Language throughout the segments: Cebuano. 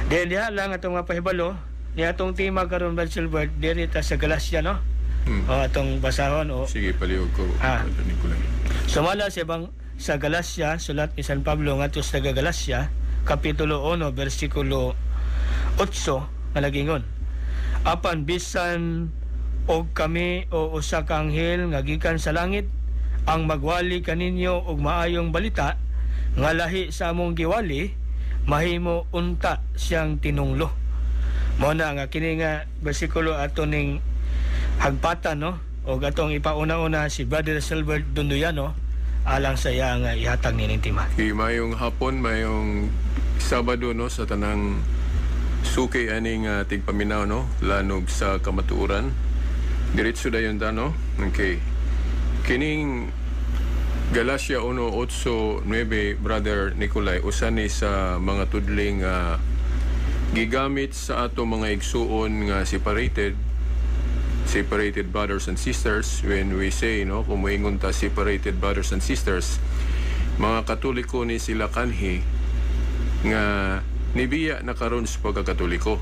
Then diha lang atong mapahibalo ni atong tema karon, Brad Silver, diri ta sa Galacia, no? O atong basahon o Sige, palihog ko. Ah. Nikolay. Sumala sa ibang sa Galacia, sulat ni San Pablo ngadto sa Galacia, kapitulo 1, bersikulo 8 nga nagingon: "Apan bisan og kami o usa ka anghel nga gikan sa langit ang magwali kaninyo og maayong balita nga lahi sa among giwali, mahimo unta siyang tinunglo." Mao na nga kini nga bersikulo ato ning hagpatan, no, og atong ipauna-una si Brother Silver Dunduyano alang sa iya nga ihatag nining tema. Okay, mayong hapon, mayong Sabado, no, sa tanang suki aning tigpaminaw, no, lanog sa kamatuoran. Diretso dayon ta, no. Okay. Kining Galatia 1:8-9, Brother Nicolay, usa ni sa mga tudling gigamit sa ato mga igsuon nga separated separated brothers and sisters. When we say, no, kung moingon ta separated brothers and sisters, mga Katoliko ni sila kanhi nga nibiya na karon sa pagkakatoliko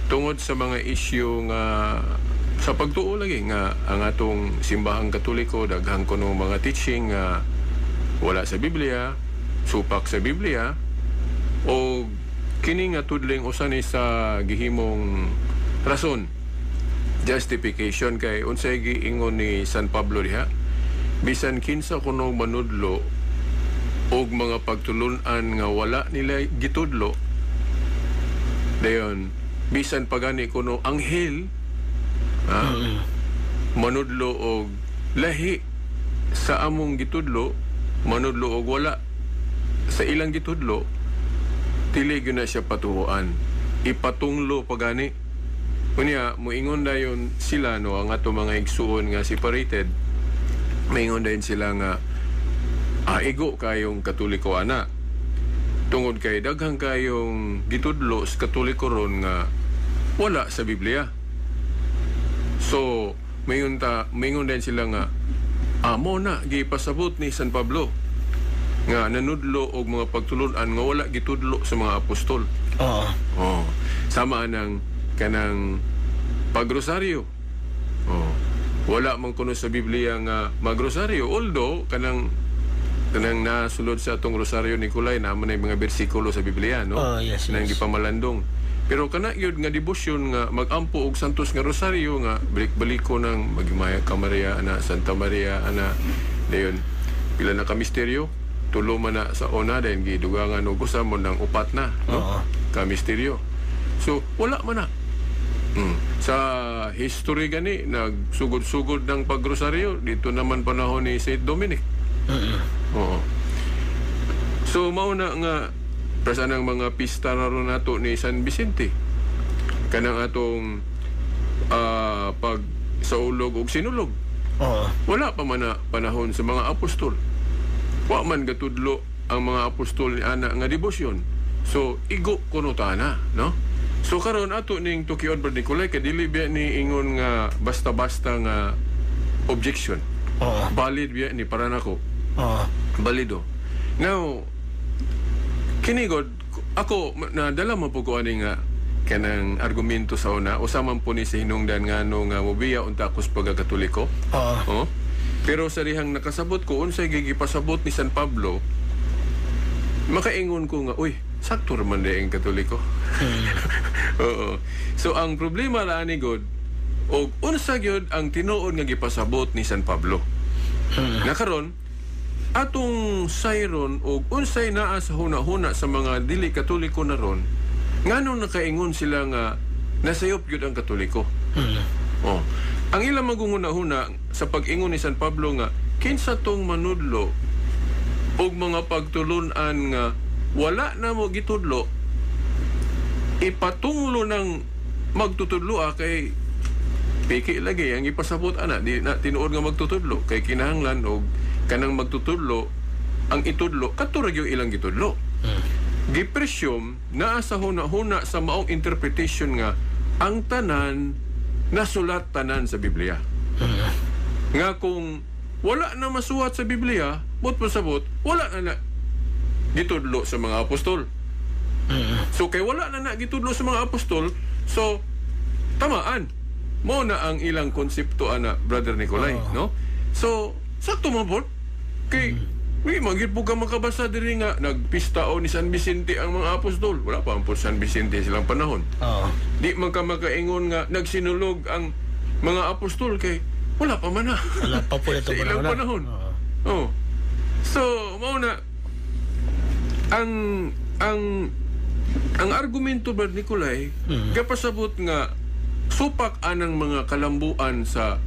tungod sa mga issue nga sa pagtuo lagi nga ang atong Simbahang Katoliko daghan kuno mga teaching nga wala sa Biblia, supak sa Biblia, o kini nga tudling usa ni sa gihimong rason, justification, kay unsay giingon ni San Pablo diha? Bisan kinsa kuno manudlo og mga pagtulun-an nga wala nila gitudlo, dayon bisan pagani kuno anghel manudlo og lahi sa among gitudlo, manudlo og wala sa ilang gitudlo, dili gyud na siya patuoan, ipatunglo pagani. Unya moingon dayon sila, no, ang ato mga igsuon nga separated, maingon dayon sila nga igo kayong Katoliko ana tungod kay daghang kayong gitudlo sa Katoliko ron nga wala sa Biblia. So maingon din sila nga amo na gipasabot ni San Pablo nga nanudlo og mga pagtulun-an nga wala gitudlo sa mga apostol. Oh, sama anang kanang pagrosaryo. Oh. Wala man kuno sa Biblia nga magrosaryo, although kanang nasulod sa atong rosaryo, Nicolay, na man mga bersikulo sa Biblia, no? Oh, yes. Nang gipamalandong. Pero kana gyud nga debosyon nga magampo og santos nga rosaryo nga balik-baliko ng Maghimaya ka Maria ana, Santa Maria ana, dayon pila na ka misteryo, tulo man na sa una, dayon gidugangan og usa mo ng upat na, no? Ka misteryo. So wala man na. Sa history gani, nagsugod-sugod ng pagrosaryo dito naman panahon ni Saint Dominic. Oo. So mao na nga prasa ng mga pista na ron nato ni San Vicente. Kanang atong pag saulog og sinulog. Wala pa man na panahon sa mga apostol. Wa man gatudlo ang mga apostol ni ana nga debosyon. So igo kuno ta na, no? So karon ato ning tukion, Brad Nicolay, kay dili biya ni ingon nga basta-basta nga objection. Valid biya ni para nako. Balido. Now, kini god, ako, nadala man po ko ani nga kanang argumento sa una, usa man po ni sa hinungdan nga no nga mobiya unta ako sa pagkakatoliko. Oh? Pero sa dihang nakasabot ko unsay gigipasabot ni San Pablo, makaingon ko nga, uy, sakto raman di ang Katoliko. Oo. So ang problema ra ani god og unsa gyud ang tinuod nga gipasabot ni San Pablo. Na karon atong sayron og unsay naa sa huna-huna sa mga dili Katoliko na ron, nganong nakaingon sila nga nasayop gyud ang Katoliko. Oh. Ang ilang magunguna-huna sa pag-ingon ni San Pablo nga kinsa tong manudlo og mga pagtulun-an nga wala na mo gitudlo, ipatunglo ng magtutudlo, kay piki lagi ang ipasabot ana, di na tinuod nga magtutudlo, kay kinahanglan og kanang magtutudlo ang itudlo kadto ra gyud ilang gitudlo. Gipresyum naa sa huna-huna sa maong interpretation nga ang tanan nasulat tanan sa Biblia. Nga kung wala na masuwat sa Biblia, but pasabot, wala na na gitudlo sa mga apostol. So kay wala na na gitudlo sa mga apostol, so tamaan. Mo na ang ilang konsepto ana, Brother Nicolay, no? So sakto man pod kay may magyud po ka makabasa diri nga nagpista o ni San Vicente ang mga apostol. Wala pa ang po San Vicente silang panahon. Di man ka makaingon nga nagsinulog ang mga apostol kay wala pa man na. Wala pa po ito sa ilang panahon. Oh. So, mao na ang argumento, Brad Nicolay, gapasabot nga supak anang mga kalambuan sa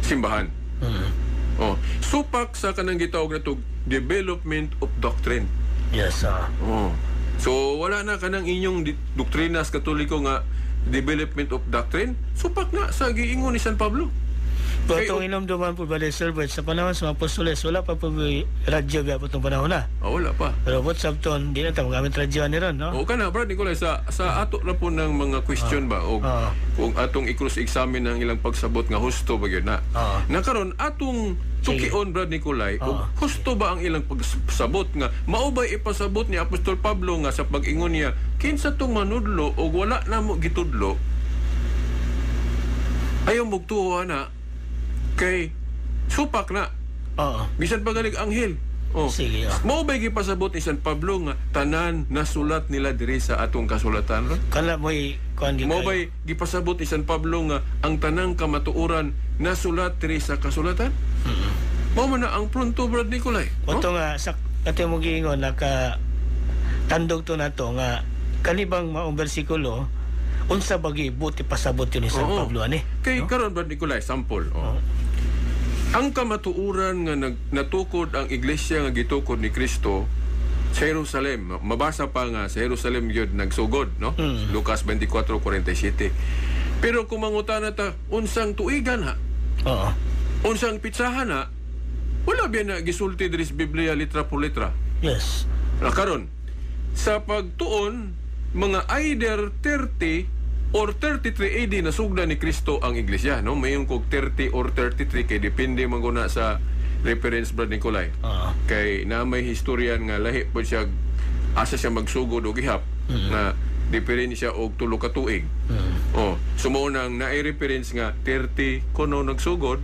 simbahan. Oh, supak sa kanang gitawag natog development of doctrine. Yes, Oh. So wala na kanang inyong doktrina sa Katoliko nga development of doctrine, supak na sa giingon ni San Pablo. Pero itong inomduman po ba, Sir Bert, sa panahon sa mga apostoles, wala pa po radyo ba po itong panahon na. Oh, wala pa. Pero po sabton, di na tayo magamit radyo ni ron, no? O kana, Brad Nicolay, sa ato na po ng mga question ba o kung atong i-cross-examine ang ilang pagsabot nga husto ba yun na. Nakaron atong tukion, Brad Nicolay, og husto ba ang ilang pagsabot nga mao ba ipasabot ni Apostol Pablo nga sa pag-ingon niya kinsa tong manudlo og wala namo gitudlo, ayaw mugtuo na kay supak na. Bisan pa galing anghel. Oh. Sige, Mao ba gipasabot ni San Pablo nga tanan nasulat nila diri sa atong kasulatan ron? Kana mo'y kuan gyud. Mao ba gipasabot ni San Pablo nga ang tanang kamatuoran nasulat diri sa kasulatan? Mao man na ang pronto, Brad Nicolay. No? Oto nga sa ato mo giingon naka tandog to nato nga kanibang maong bersikulo unsa ba gibuti pasabot yun ni San Pablo ani? Kay karon, Brad Nicolay, sample. Oh. Ang kamatuoran nga natukod ang iglesia nga gitukod ni Kristo sa Jerusalem. Mabasa pa nga sa Jerusalem gyud nagsugod, no? Lucas 24:47. Pero kung mangutana ta unsang tuigan ha? Oo. Unsang pitsahan ha? Wala biya na gisulti diri sa Biblia litra por litra. Yes. Na karon sa pagtuon mga either 30 or 33 AD nasugda ni Kristo ang iglesia, no? Mayon kog 30 or 33 kay depende man guna sa reference, Brad Nicolay. Kay na may historian nga lahi po siya asa siya magsugod og gihap na diferensya og 3 ka tuig. Oh, so mao nang naay reference nga 30 kuno nagsugod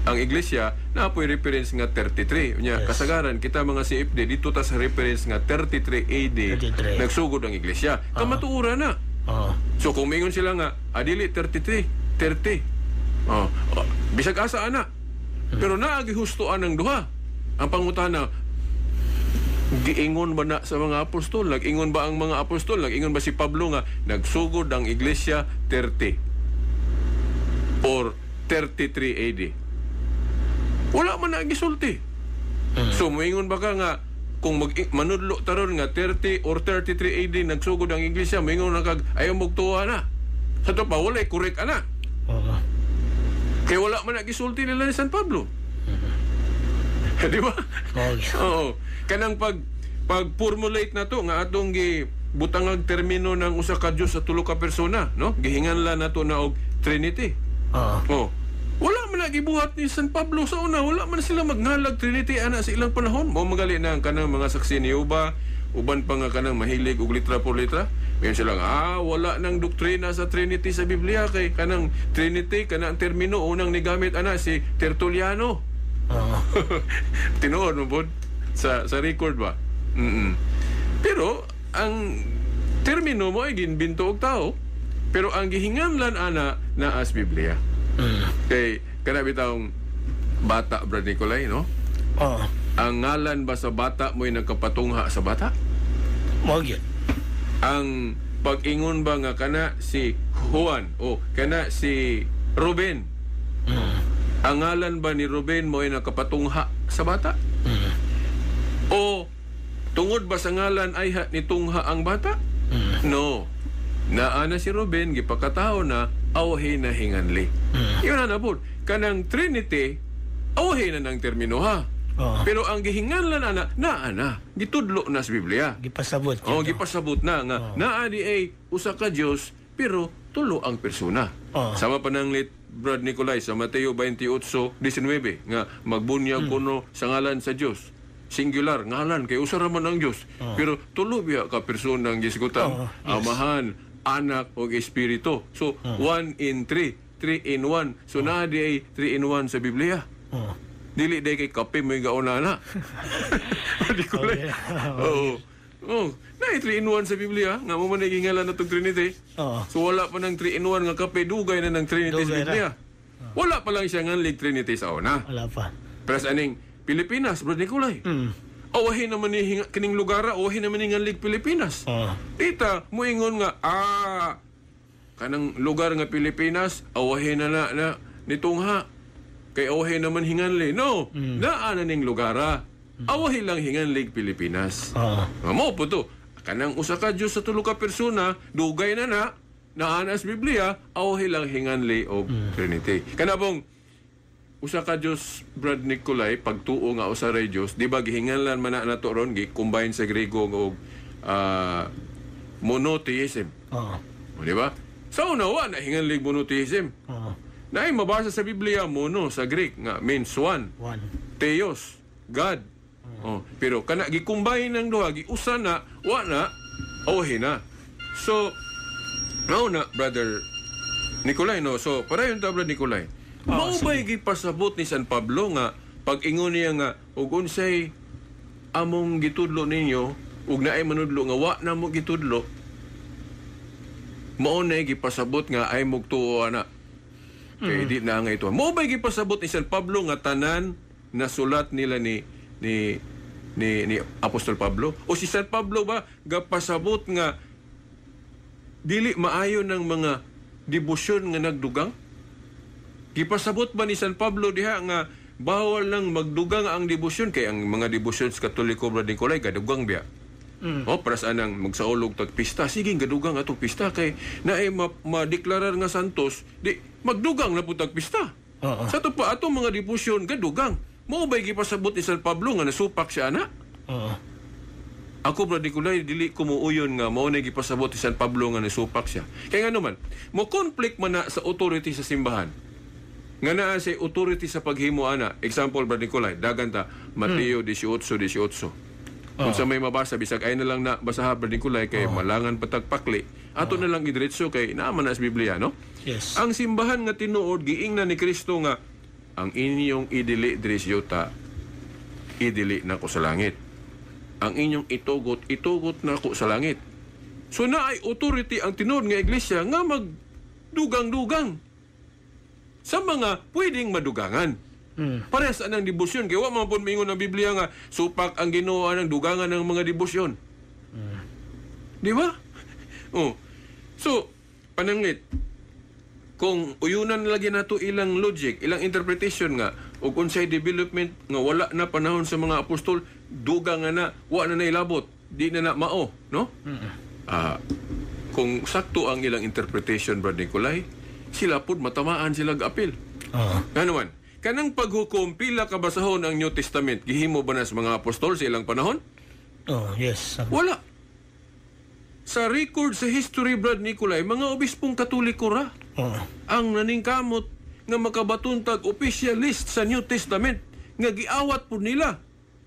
ang iglesia, na po'y reference nga 33. Unya, Yes. kasagaran kita mga CFD dito ta sa reference nga 33 AD 33. nagsugod ang iglesia. Kamatuoran na. So kung mingon sila nga adili 33, 30. Oh, bisag asa ana. Pero naagi hustoan ang duha. Ang pangutana, giingon ba na sa mga apostol? Nag-ingon ba ang mga apostol? Nag-ingon ba si Pablo nga nagsugod ang iglesia 30 or 33 AD? Wala man na gisulti. So moingon ba ka nga kung manudlo taron nga 30 or 33 AD nagsugod ang iglesia, moingon na kag ayaw mogtuwa na. Sa to pa walay correct ana. Kay wala man na gisulti nila ni San Pablo. Di ba? Oo. Kanang pag formulate na to nga atong gi butangag termino ng usa ka Dios sa tulo ka persona, no? Gihinganlan nato na og Trinity. Oh. Wala man nagibuhat ni San Pablo sa una, wala man sila magngalag Trinity ana sa ilang panahon. Mao magali na ang kanang mga saksi ni Uba, uban pa nga kanang mahilig og litra por litra. Mayon sila nga, wala nang doktrina sa Trinity sa Biblia kay kanang Trinity kanang termino unang nigamit ana si Tertulliano. Tinuod mo pod sa record ba? Pero ang termino mo ay ginbinto og tao, pero ang gihinganlan ana naa sa Biblia. Kay kana bitawng bata, Brad Nicolay, no? Ang ngalan ba sa bata mo'y nagkapatungha sa bata? Mao gyud. Ang pag-ingon ba nga kana si Juan o kana si Ruben? Ang ngalan ba ni Ruben mo'y nagkapatungha sa bata? O tungod ba sa ngalan ay nitungha ang bata? No. Naa na si Ruben, gipakatao na, awhi na hinganli. Yun na po. Kanang Trinity, awhi na ng termino ha. Pero ang gihinganlan ana, naa na. Gitudlo na sa Biblia. Gipasabot. Oh, gipasabot na nga. Naa di ay usa ka Dios, pero tulo ang persona. Sama pa nang lit Brad Nicolay sa Mateo 28:19 nga magbunyag kuno sa ngalan sa Dios. Singular ngalan kay usa ra man ang Dios. Pero tulo biya ka persona ang gisgutan. Amahan, Anak ug Espiritu. So 1 in 3, 3 in 1. So naa di ay 3 in 1 sa Biblia. Dili day kay kape mo gauna na. Di ko lang. Oo. Oh, na 3 in 1 sa Biblia nga mo man gingalan na tong Trinity. So wala pa ng 3 in 1 nga kape, dugay na ng Trinity sa Dugay ra. Biblia. Wala pa lang siya nganlig Trinity sa una. Wala pa. Pero sa aning Pilipinas, Brad Nicolay. Awahin naman ni kining lugar, awahin naman ni nganlig Pilipinas. Tita, muingon nga kanang lugar nga Pilipinas, awahin na na, na nitungha. Kay awahin naman hinganli. No, naa na ning lugara. Awahin lang hinganlig Pilipinas. Mao po to. Kanang usa ka Dios sa tulo ka persona, dugay na na, naa na sa Biblia, awahin lang hinganli og Trinity. Kana bong usa ka Dios, Brad Nicolay, pagtuo nga usa ray Dios, di ba gihinganlan man na nato ron, gi-combine sa Grego og monotheism. O, di ba? Sa una wa na hinganlig monotheism. Naay mabasa sa Biblia mono sa Greek nga means one. One. Theos, God. Oh, pero kana gi-combine ang duha, giusa na, wa na, awahin na. So, mao na, Brother Nicolay, no? So, parayon ta, Brother Nicolay. Mao ba'y gipasabot ni San Pablo nga pag-ingon niya nga ug unsay among gitudlo ninyo ug naay manudlo nga wa na mo gitudlo, mao na gipasabot nga ay mugtuo ana kay di na nga ito? Mao ba'y gipasabot ni San Pablo nga tanan na sulat nila ni Apostol Pablo, o si San Pablo ba gapasabot nga dili maayo ng mga debosyon nga nagdugang? Gipasabot ba ni San Pablo diha nga bawal lang magdugang ang debosyon, kay ang mga debosyon sa Katoliko, Brad Nicolay, gadugang biya? Oh, para sa anang magsaulog tag pista, sige gadugang atong pista kay naay madeklarar nga santos, di magdugang na pud tag pista. Sa ato pa atong mga debosyon gadugang. Mao ba'y gipasabot ni San Pablo nga nasupak siya ana? Oo. Ako, Brad Nicolay, dili ko muuyon nga mao na gipasabot ni San Pablo nga nasupak siya. Kaya nga naman, mo conflict man na sa authority sa simbahan. Nga naa sa authority sa paghimo ana. Example, Brad Nicolay, dagan ta Mateo 18:18. Kung sa may mabasa, bisag ay na lang na basaha, Brad Nicolay, kay malangan patag pakli. Ato na lang idiretso kay naa man na sa Biblia, no? Yes. Ang simbahan nga tinuod giingnan ni Kristo nga ang inyong idili diri sa yuta, idili nako sa langit. Ang inyong itugot, itugot nako sa langit. So naay authority ang tinuod nga iglesia nga magdugang-dugang sa mga pwedeng madugangan. Parehas anang debosyon. Kaya wa man pud moingon ang Biblia nga supak ang Ginoo ng dugangan ng mga debosyon. Di ba? Oh. So, pananglit, kung uyunan lagi nato ilang logic, ilang interpretation nga ug unsay development nga wala na panahon sa mga apostol, dugang nga na, wa na nailabot, di na na mao, no? Kung sakto ang ilang interpretation, Brad Nicolay, sila pud matamaan sila apil. Nga naman, kanang paghukom, pila ka basahon ang New Testament, gihimo ba na sa mga apostol sa ilang panahon? Oh, yes. Wala. Sa record sa history, Brad Nicolay, mga obispong Katoliko ra ang naningkamot nga makabaton tag official list sa New Testament nga giawat po nila.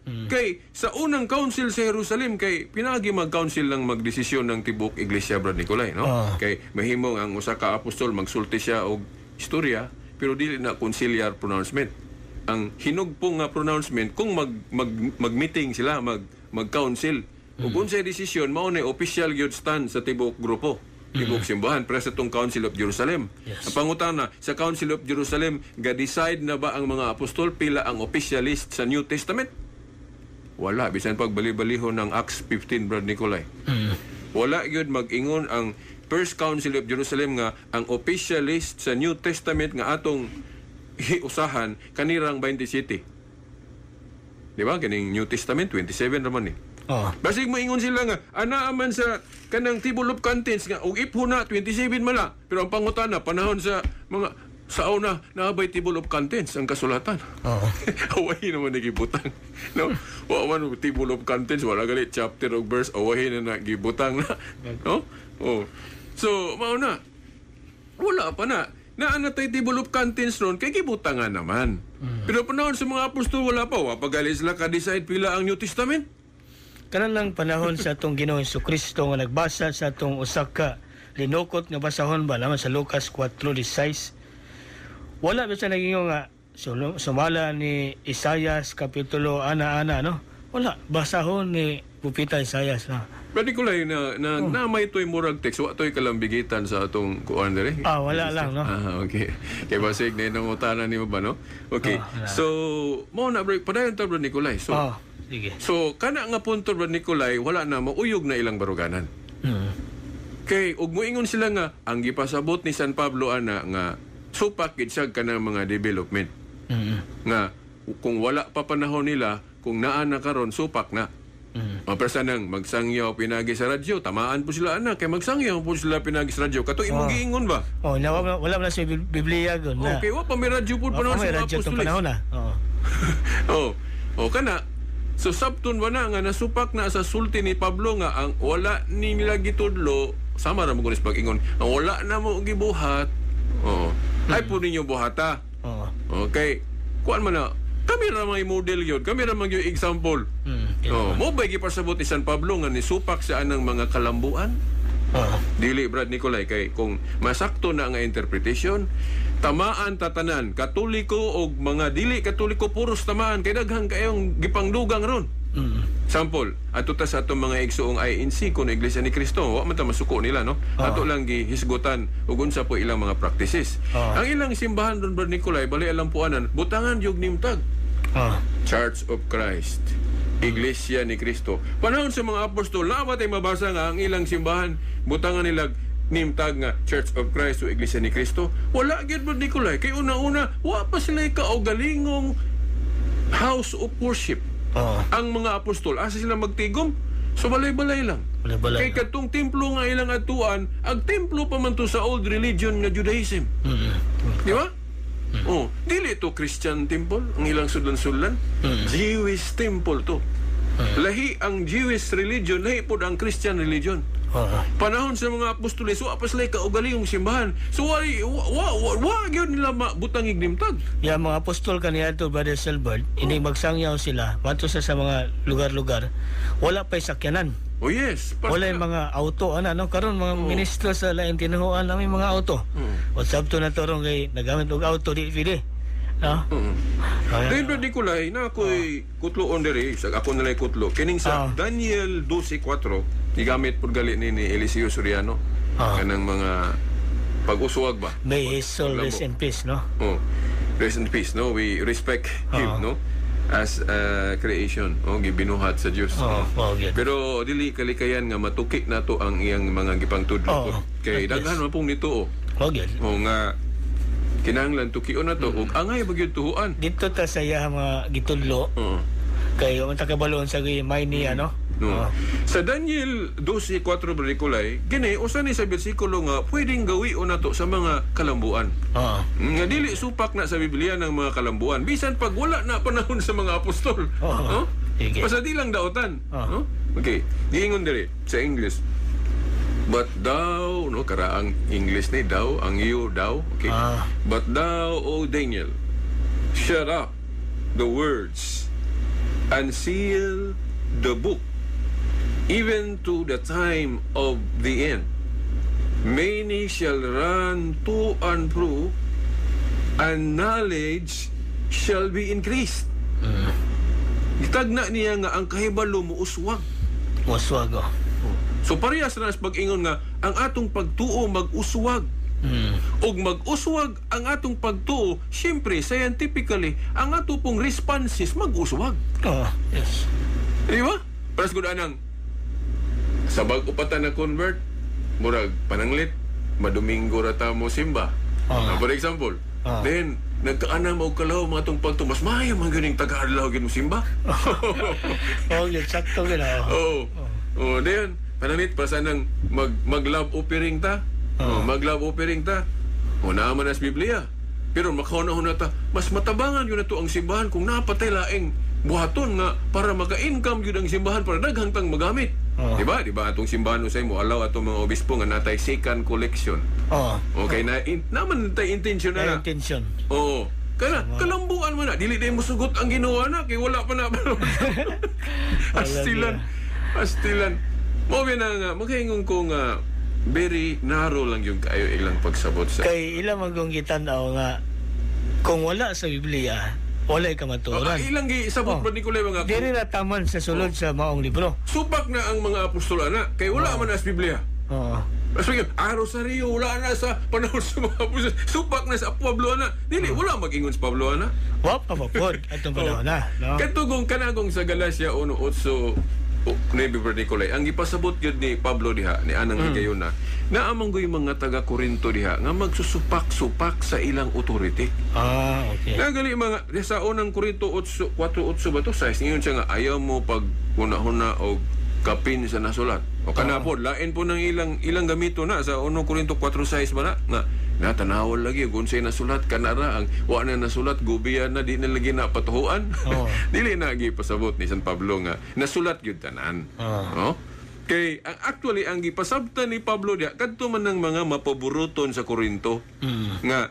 Kay sa unang council sa Jerusalem, kay pinagi mag-council lang magdesisyon ng tibuok iglesia, Brad Nicolay, no? Kay mahimong ang usa ka apostol magsulti siya og istorya, pero dili na conciliar pronouncement. Ang hinugpong nga pronouncement kung mag, mag mag-meeting sila, mag mag-council. Ug unsay desisyon mao na official gyud stand sa tibuok grupo, tibuok simbahan para sa tong Council of Jerusalem. Ang pangutana, sa Council of Jerusalem, ga-decide na ba ang mga apostol pila ang official list sa New Testament? Wala, bisan pagbali-balihon ng Acts 15, Brad Nicolay. Wala gyud mag-ingon ang First Council of Jerusalem nga ang official list sa New Testament nga atong usahan kanirang 27. Di ba? Kining New Testament 27 raman ni. Basig moingon sila nga ana man sa kanang table of contents nga og ipho na 27 man la. Pero ang pangutana, panahon sa mga sa una naabay table of contents ang kasulatan? Awahin naman nagibutang. No? Wa man og table of contents, wala gali chapter og verse, awahin na nagibutang na. No? Oh. So, mao na. Wala pa na. Naa na tay table of contents ron kay gibutangan naman. Pero panahon sa mga apostol wala pa, wa pa gali sila ka-decide pila ang New Testament. Kanan lang panahon sa atong Ginoong Kristo nga nagbasa sa atong usa ka linukot nga basahon ba laman sa Lucas 4:16. Wala ba siya naging nga sumala ni Isayas kapitulo ana-ana, no? Wala, basahon ni Propeta Isayas na. Pwede ko lang na may to'y murag text, wa to'y kalambigitan sa atong kuan dire. Ah, wala lang, no? Ah, okay. Kay basig na nangutana nimo ba, no? Okay. Ah, wala. So, mo na bro, padayon ta, Bro Nicolay. So, Oh, sige. so kana nga punto, Bro Nicolay, wala na mauyog na ilang baruganan. Kay ug moingon sila nga ang gipasabot ni San Pablo ana nga supak gid siya kanang mga development. Nga kung wala pa panahon nila, kung naa na karon, supak na. Mapresa nang magsangyaw pinagi sa radyo, tamaan po sila ana kay magsangyaw po sila pinagi sa radyo. Kato imong giingon ba? Oh, na, wala na sa Biblia gun na. Okay, wa pa may radyo po panahon Oh, sa may mga radyo tong apostoles. panahon na. Oo. Oh. Oh, kana. So sabton ba na nga nasupak na sa sulti ni Pablo nga ang wala nila gitudlo, sama ra mo kunis pag-ingon, ang wala na mo gibuhat. Oh. Ay po ninyo buhata. Oo. Okay. Kuan man na, kami ra may model yun. Kami ra man yung example. Oh, mo ba gipasabot ni San Pablo nga nisupak sa anang mga kalambuan? Oo. Dili, Brad Nicolay, kay kung masakto na nga interpretation, tamaan tatanan, Katoliko og mga dili Katoliko, puros tamaan kay daghan kayong gipangdugang ron. Sample, ato ta sa atong mga igsuong INC kun Iglesia ni Cristo, wa man ta masuko nila, no? Ato lang gihisgutan ug unsa po ilang mga practices. Ang ilang simbahan ron, Brad Nicolay, bali alam puanan, butangan yung name tag. Church of Christ. Iglesia ni Cristo. Panahon sa mga apostol, naa ba tay mabasa nga ang ilang simbahan butangan nila name tag nga Church of Christ o Iglesia ni Cristo? Wala gyud, Brad Nicolay. Kay una-una, wa pa sila kaugalingong house of worship. Ang mga apostol, asa sila magtigom? So balay-balay lang. Balay-balay. Kay katong templo nga ilang atuan, ang templo pa man to sa old religion nga Judaism. Di ba? Oh, dili to Christian temple ang ilang sudlan-sudlan. Jewish temple to. Lahi ang Jewish religion, lahi pod ang Christian religion. Panahon sa mga apostoles, wa pa sila kaugalingong simbahan. So wa gyud nila mabutang ig name tag. Ya, mga apostol kaniadto, Brother Silbert, ini magsangyaw sila mato sa mga lugar-lugar, wala pa'y sakyanan. Oh yes. Wala yung mga auto ana, no? Karon mga ministro sa laing tinuhuan lang may mga auto. O sabto na to ron kay nagamit og auto, di pili. No? Kaya- Dahil, Brad Nicolay, na ako'y kutloon diri, sa ako nala'y kutlo. Kining sa Daniel 12:4, gigamit po gali ni Eliseo Soriano. Kanang mga pag-uswag ba? May his soul rest in peace, no? Oh, rest in peace, no? We respect him, no? As a creation, oh, gibinuhat sa Dios. Oh, wow, good. Pero dili kalikayan nga matuki nato ang iyang mga gipangtudlo. Kay daghan man pong nito, oh. Oh, good. O nga kinahanglan tukion na to ug angay ba gyud tuhuan. Dito ta sa iya mga gitudlo kay unta kabaloon sa may niya, no? No. Sa Daniel 12:4, Brother Nicolay, gini usa ni sa bersikulo nga pwedeng gawion nato sa mga kalambuan. Nga dili supak na sa Biblia ng mga kalambuan bisan pag wala na panahon sa mga apostol. No? Sige. Basta di lang daotan, no? Okay, giingon diri sa English. But thou, no, karaang English ni thou, ang iyo thou, okay. But thou, O Daniel, shut up the words and seal the book even to the time of the end. Many shall run to and fro, and knowledge shall be increased. Gitagna niya nga ang kahibalo mo uswag. Uswag, oh. So parehas na sa pag-ingon nga ang atong pagtuo mag-uswag. Og mag-uswag ang atong pagtuo, syempre scientifically ang ato pong responses mag-uswag. Oh, yes. Di ba? Paras gud anang sa bag-o pa ta na convert, murag pananglit, madomingo ra ta mo simba. For example, then nagkaana mo og kalaw mga atong pagtuo, mas maayo man gyud ning taga-adlaw gyud mo simba. Oh, yun, sakto gyud, oh. Oo. Oh, then pananglit para sa nang mag love offering ta. Oh, mag love offering ta. O naa man as Biblia. Pero makauna-una ta, mas matabangan yun na to ang simbahan kung napatay laing buhaton nga para maka-income yun ang simbahan para daghang tang magamit. Oo. Di ba? Di ba atong simbahan usay mo allow atong mga obispo nga natay second collection. Oo. Okay na naman tay intention Na na. intention. Oo. Kana kalambuan man na dili day mo sugot ang Ginoo na kay wala pa na. Astilan. Astilan. Mo na nga makaingon ko nga very narrow lang yung kayo ilang pagsabot sa Kay ilang magong gitan-aw nga kung wala sa Biblia, walay kamatuoran. Ilang gisabot ba Nicolay mga Diri ra taman sa sulod sa maong libro. Supak na ang mga apostol ana kay wala man na sa Biblia. Oo. Sige, Rosario wala na sa panahon sa mga apostol. Supak na sa Pablo ana. Dili wala mag-ingon sa Pablo ana. Wa pa pa pod atong panahon na, no? Katugong kanagong sa Galatia 1:8 9, Brother Nicolay, ang gipasabot gyud ni Pablo diha ni anang higayuna, naamang goy mga taga Corinto diha nga magsusupak-supak sa ilang authority. Ah, okay. Nagali mga sa unang Corinto 8 4:8 ba to size ngayon siya nga ayaw mo pag huna-huna og kapin sa nasulat. O kana po lain po ng ilang gamito na sa 1 Corinto 4:6 ba na nga natanawol lagi kung unsay nasulat kanara ang wa na nasulat gubiyan na di na lagi na patuhuan. Oo. Dili na gipasabot ni San Pablo nga nasulat gyud tanan. Oo. No? Kay ang actually ang gipasabtan ni Pablo diha kadto man ng mga mapaboruton sa Corinto nga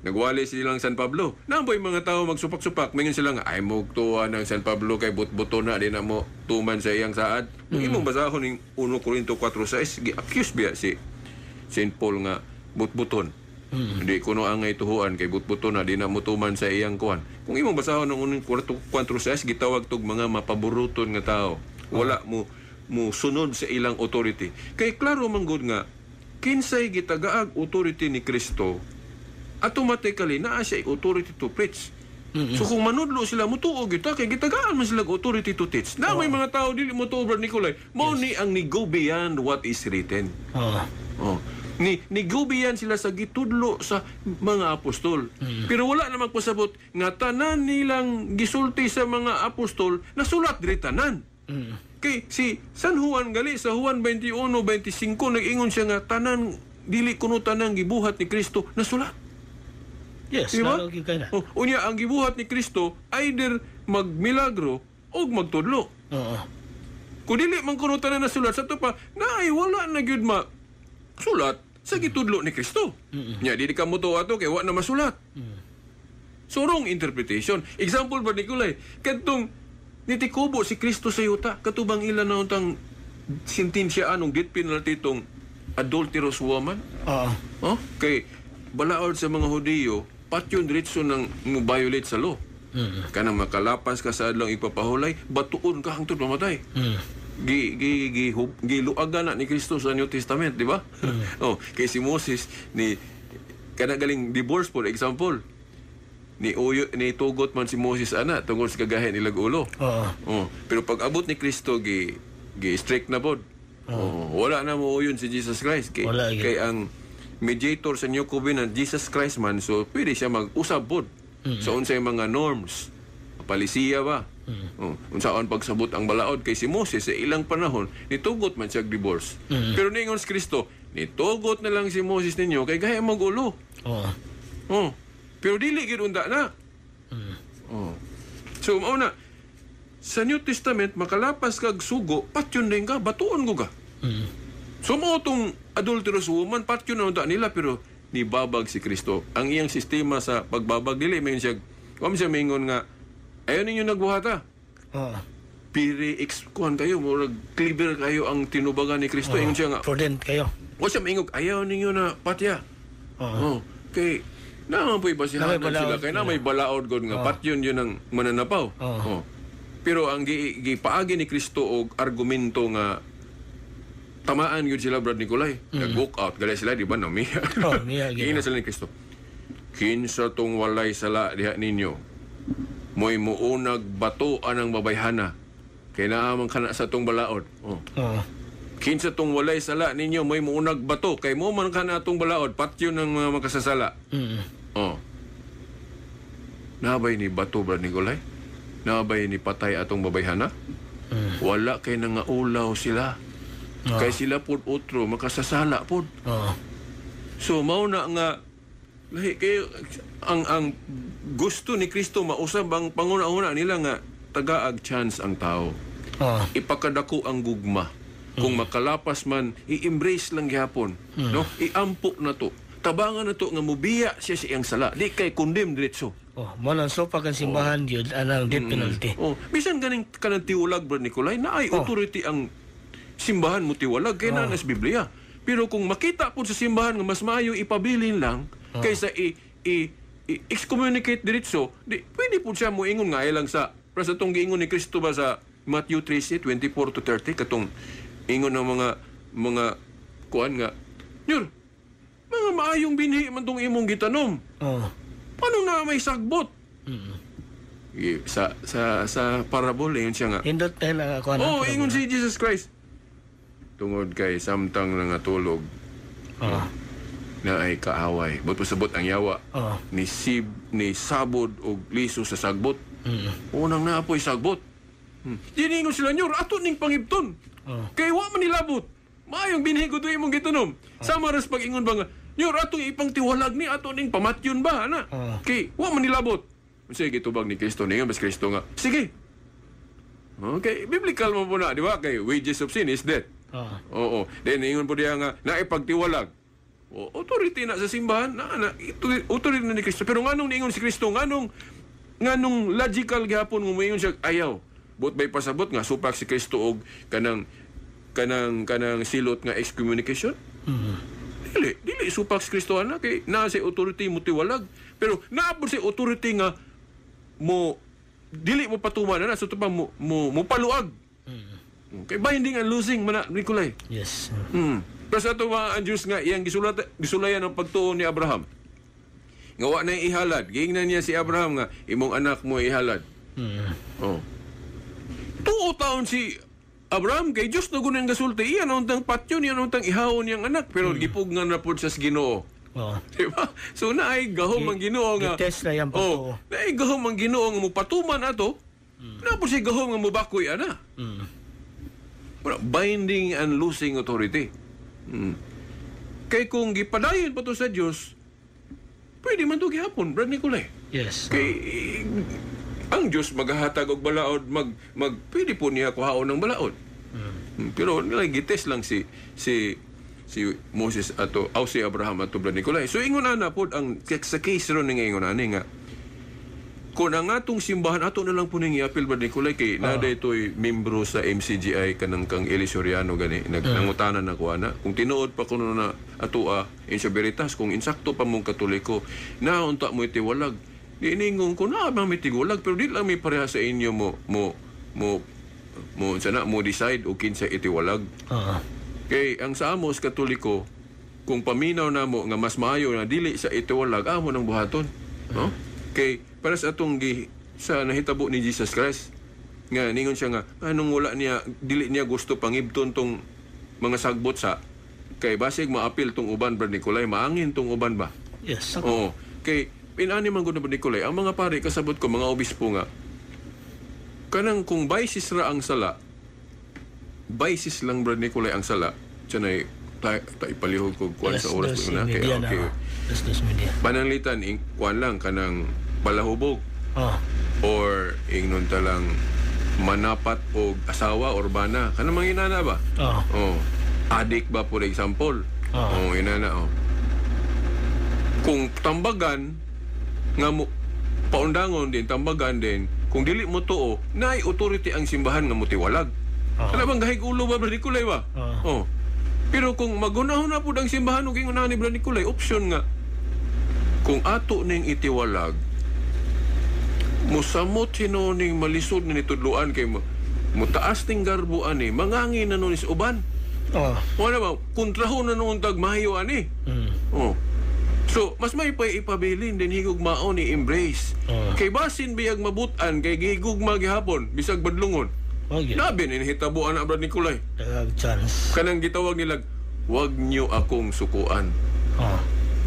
nagwali silang San Pablo. Naamboy mga tao magsupak-supak. Mingon sila nga, ay mugtuwa ng San Pablo kay butbuto na, di na mo tuman sa iyang saad. Imong basahon ning 1 Corinto 4:6, gi-accuse biya si Saint Paul nga butbuton. Hindi kuno ang tuhuan kay butbuto na di na mo tuman sa iyang kuan. Kung imong basahon ang 1 Corinto 4:6, gitawag tog mga mapaboruton nga tao. Wala mo sunod sa ilang authority. Kay klaro man gud nga kinsay gitagaag authority ni Kristo, automatically naa siya authority to preach. So kung manudlo sila mutuo gyud ta kay gitagaan man sila authority to teach. Na may mga tao dili motuo, Brother Nicolay. Mao ni ang ni go beyond what is written. Oo. Oh. Ni go beyond sila sa gitudlo sa mga apostol. Pero wala na magpasabot nga tanan nilang gisulti sa mga apostol nasulat diri tanan. Kay si San Juan gali sa Juan 21:25 nag-ingon siya nga tanan dili kuno tanang gibuhat ni Kristo nasulat. Yes, Diba? lalo gyud kay na. Oh, unya ang gibuhat ni Kristo either magmilagro o magtudlo. Oo. Kung dili man kuno tanan nasulat sa to pa, naay wala na gyud ma sulat sa gitudlo ni Kristo. Nya dili ka motuo ato kay wa na masulat. So wrong interpretation. Example ba Nicolay, kadtong nitikubo si Kristo sa yuta, katubang ilan na untang sentensya anong death penalty tong adulterous woman? Oo. Oh, kay balaod sa mga Hudiyo, patyon diretso nang mo-violate sa law. Kanang makalapas ka sa adlong ipapahulay, batuon ka hangtod mamatay. Gi gi gi giluagan na ni Kristo sa New Testament, di ba? Oh, kay si Moses ni kana galing divorce for example. Ni uyo ni tugot man si Moses ana tungod sa kagahin ilag ulo. Oo. Oh, pero pag abot ni Kristo gi gi strict na pod. Oh, wala na mo uyon si Jesus Christ kay, Wala, gyud. kay ang mediator sa New Covenant Jesus Christ man, so pwede siya mag-usab pod sa unsay mga norms. Palisiya ba? Oh, unsaon pagsabot ang balaod kay si Moses sa ilang panahon nitugot man siya og divorce. Pero ningon si Kristo, nitugot na lang si Moses ninyo kay gaya magulo. Oo. Oh. Pero dili gyud unda na. Oh. So mao na sa New Testament makalapas kag sugo, patyon din ka, batuon ko ka. So mao tong adulterous woman patyon na unta nila pero nibabag si Kristo. Ang iyang sistema sa pagbabag dili mayon siya. Wa man siya maingon nga ayon ninyo nagbuhata. Oo. Piri ex kuan kayo murag clever kayo ang tinubagan ni Kristo. Ingon siya nga Prudent kayo. wa siya maingog ayaw ninyo na patya. Oo. Oh, kay naman po'y basihanan Na may balaod sila kay na may balaod gud nga patyon yun ang mananapaw. Oo. Oh. Pero ang gipaagi ni Kristo og argumento nga tamaan gyud sila Brad Nicolay. Nag-walk out gali sila di ba namiya. Oh, miya, gyud. Giingnan sila ni Kristo. Kinsa tong walay sala diha ninyo? Mo'y muunag bato anang babayhana. Kay naa man kana sa tong balaod. Oh. Oo. Kinsa tong walay sala ninyo mo'y muunag bato kay mo man kana atong balaod patyon ng mga makasasala. Oh. Nabay ni bato Brad Nicolay? Nabay ni patay atong babayhana? Wala kay nangaulaw sila. Oo. Kay sila pod otro makasasala pod. Oo. So mao na nga lahi kayo ang gusto ni Kristo mausab ang panguna-una nila nga tagaag chance ang tao. Oo. Ipakadako ang gugma. Kung makalapas man, i-embrace lang gihapon, no? Iampo na to. Tabangan na to nga mubiya siya sa iyang sala. Di kay condemn diretso. Oh, mo nang sopa kang simbahan yun anang death penalty. Oh, bisan ganing kanang tiwalag, Brad Nicolay, na ay authority ang simbahan mo tiwalag kay naa na sa Biblia. Pero kung makita po sa simbahan nga mas maayo ipabilin lang kaysa i, i, i excommunicate diretso, di pwede po siya moingon nga ay lang sa para sa tong giingon ni Kristo ba sa Matthew 13, 24 to 30, katong ingon ng mga kuan nga, "Nyor, mga maayong binhi man tong imong gitanom. Oh. Paano na may sagbot?" Sa parable ingon siya nga. Hindot na lang ako. Oh, ingon si Jesus Christ. Tungod kay samtang nangatulog na ay kaaway. But pasabot ang yawa. Oh. Ni sib ni sabod og liso sa sagbot. Unang naapoy sagbot. Diningon sila, "Nyor, ato ning pangibton. Oh. Kay wa man nilabot. Maayong binhi ko imong gitanom." Sama ras pag-ingon ba nga, "Nyor, atong ipangtiwalag ni ato ning pamatyon ba ana? Kay wa man nilabot." Unsay gitubag ni Kristo? Ningon bas Kristo nga, "Sige." Okay, biblical mo po na, di ba? Kay wages of sin is death. Oo. Then ingon po diya nga naipagtiwalag. O, authority na sa simbahan, na authority na ni Kristo. Pero nganong niingon si Kristo, nganong logical gihapon nga moingon siya ayaw. But may pasabot nga supak si Kristo og kanang kanang silot nga excommunication? Dili supak si Kristo ana kay naa sa authority mo tiwalag. Pero naa po sa authority nga mo dili mo patuman na sa pa mo mo paluag. Okay, binding and losing man na, Nicolay. Yes. Pero sa ato mga ang Diyos nga iyang gisulayan ang pagtuo ni Abraham. Nga wa na ihalad, giingnan niya si Abraham nga imong anak mo ihalad. Oh. Tuo taon si Abraham kay Diyos na gunang gasulti, iyan ang untang patyon, iyan ang untang ihawon niyang anak, pero gipugnan na pod siya sa Ginoo. Oh. Diba? So naay gahom ang Ginoo nga. Gitest na iyang pagtuo. Oh, naay gahom ang Ginoo nga mopatuman ato. Naa po siya gahom nga mobakoy ana. Wala, binding and losing authority. Kay kung gipadayon pa to sa Dios, pwede man to gihapon, Brad Nicolay. Yes. Kay ang Dios maghahatag og balaod, mag pwede po niya kuhaon ng balaod. Pero nila gitest lang si si si Moses ato aw si Abraham ato, Brad Nicolay. So ingon ana pod ang sa case ron nga ingon ani nga kung ang atong simbahan ato na lang po ning iapil, Brad Nicolay, kay nada ito'y membro sa MCGI kanang kang Eli Soriano gani nangutanan na ko ana kung tinuod pa kuno na atoa in sa Veritas kung insakto pa mong Katoliko na unta mo itiwalag di iningon ko na bang mitiwalag pero di lang may pareha sa inyo mo mo mo mo sana mo decide o kinsa itiwalag. Kay ang sa amos Katoliko kung paminaw namo nga mas maayo na dili sa itiwalag amo nang buhaton, no? Kay para sa atong sa nahitabo ni Jesus Christ nga ningon siya nga anong wala niya dili niya gusto pangibton tong mga sagbot sa kay basig maapil tong uban, Brad Nicolay, maangin tong uban ba? Yes. Oo. Kay pinani man gud na, Brad Nicolay, ang mga pare kasabot ko mga obispo nga kanang kung basis ra ang sala, basis lang, Brad Nicolay, ang sala tiyanay ta ipalihog ko kuan sa oras ko na kay okay. Pananglitan ing kuan lang kanang palahubog. Or ingnon ta lang manapat og asawa or bana kanang mga inana ba? Oh. Adik ba for example? Oh, inana oh. Kung tambagan nga mo paundangon din tambagan din kung dili mo tuo naay authority ang simbahan nga motiwalag. Kana bang gahig ulo ba, Brad Nicolay ba? Oh. Pero kung magunahon na pud ang simbahan og ingon ni Brad Nicolay option nga kung ato ning itiwalag musamot hinuning malisod na nitudloan kay mutaas ning garbo ani mangangin na nun is uban. Wala ba kontrahon na nun tag mahiyo ani. Oh. So mas may pay ipabilin din higugmaon ni embrace. Kay basin biyag mabutan kay gihigugma gihapon bisag badlungon. Okay. Labi ni nahitabuan na, Brad Nicolay. Chance. Kanang gitawag nilag wag niyo akong sukuan.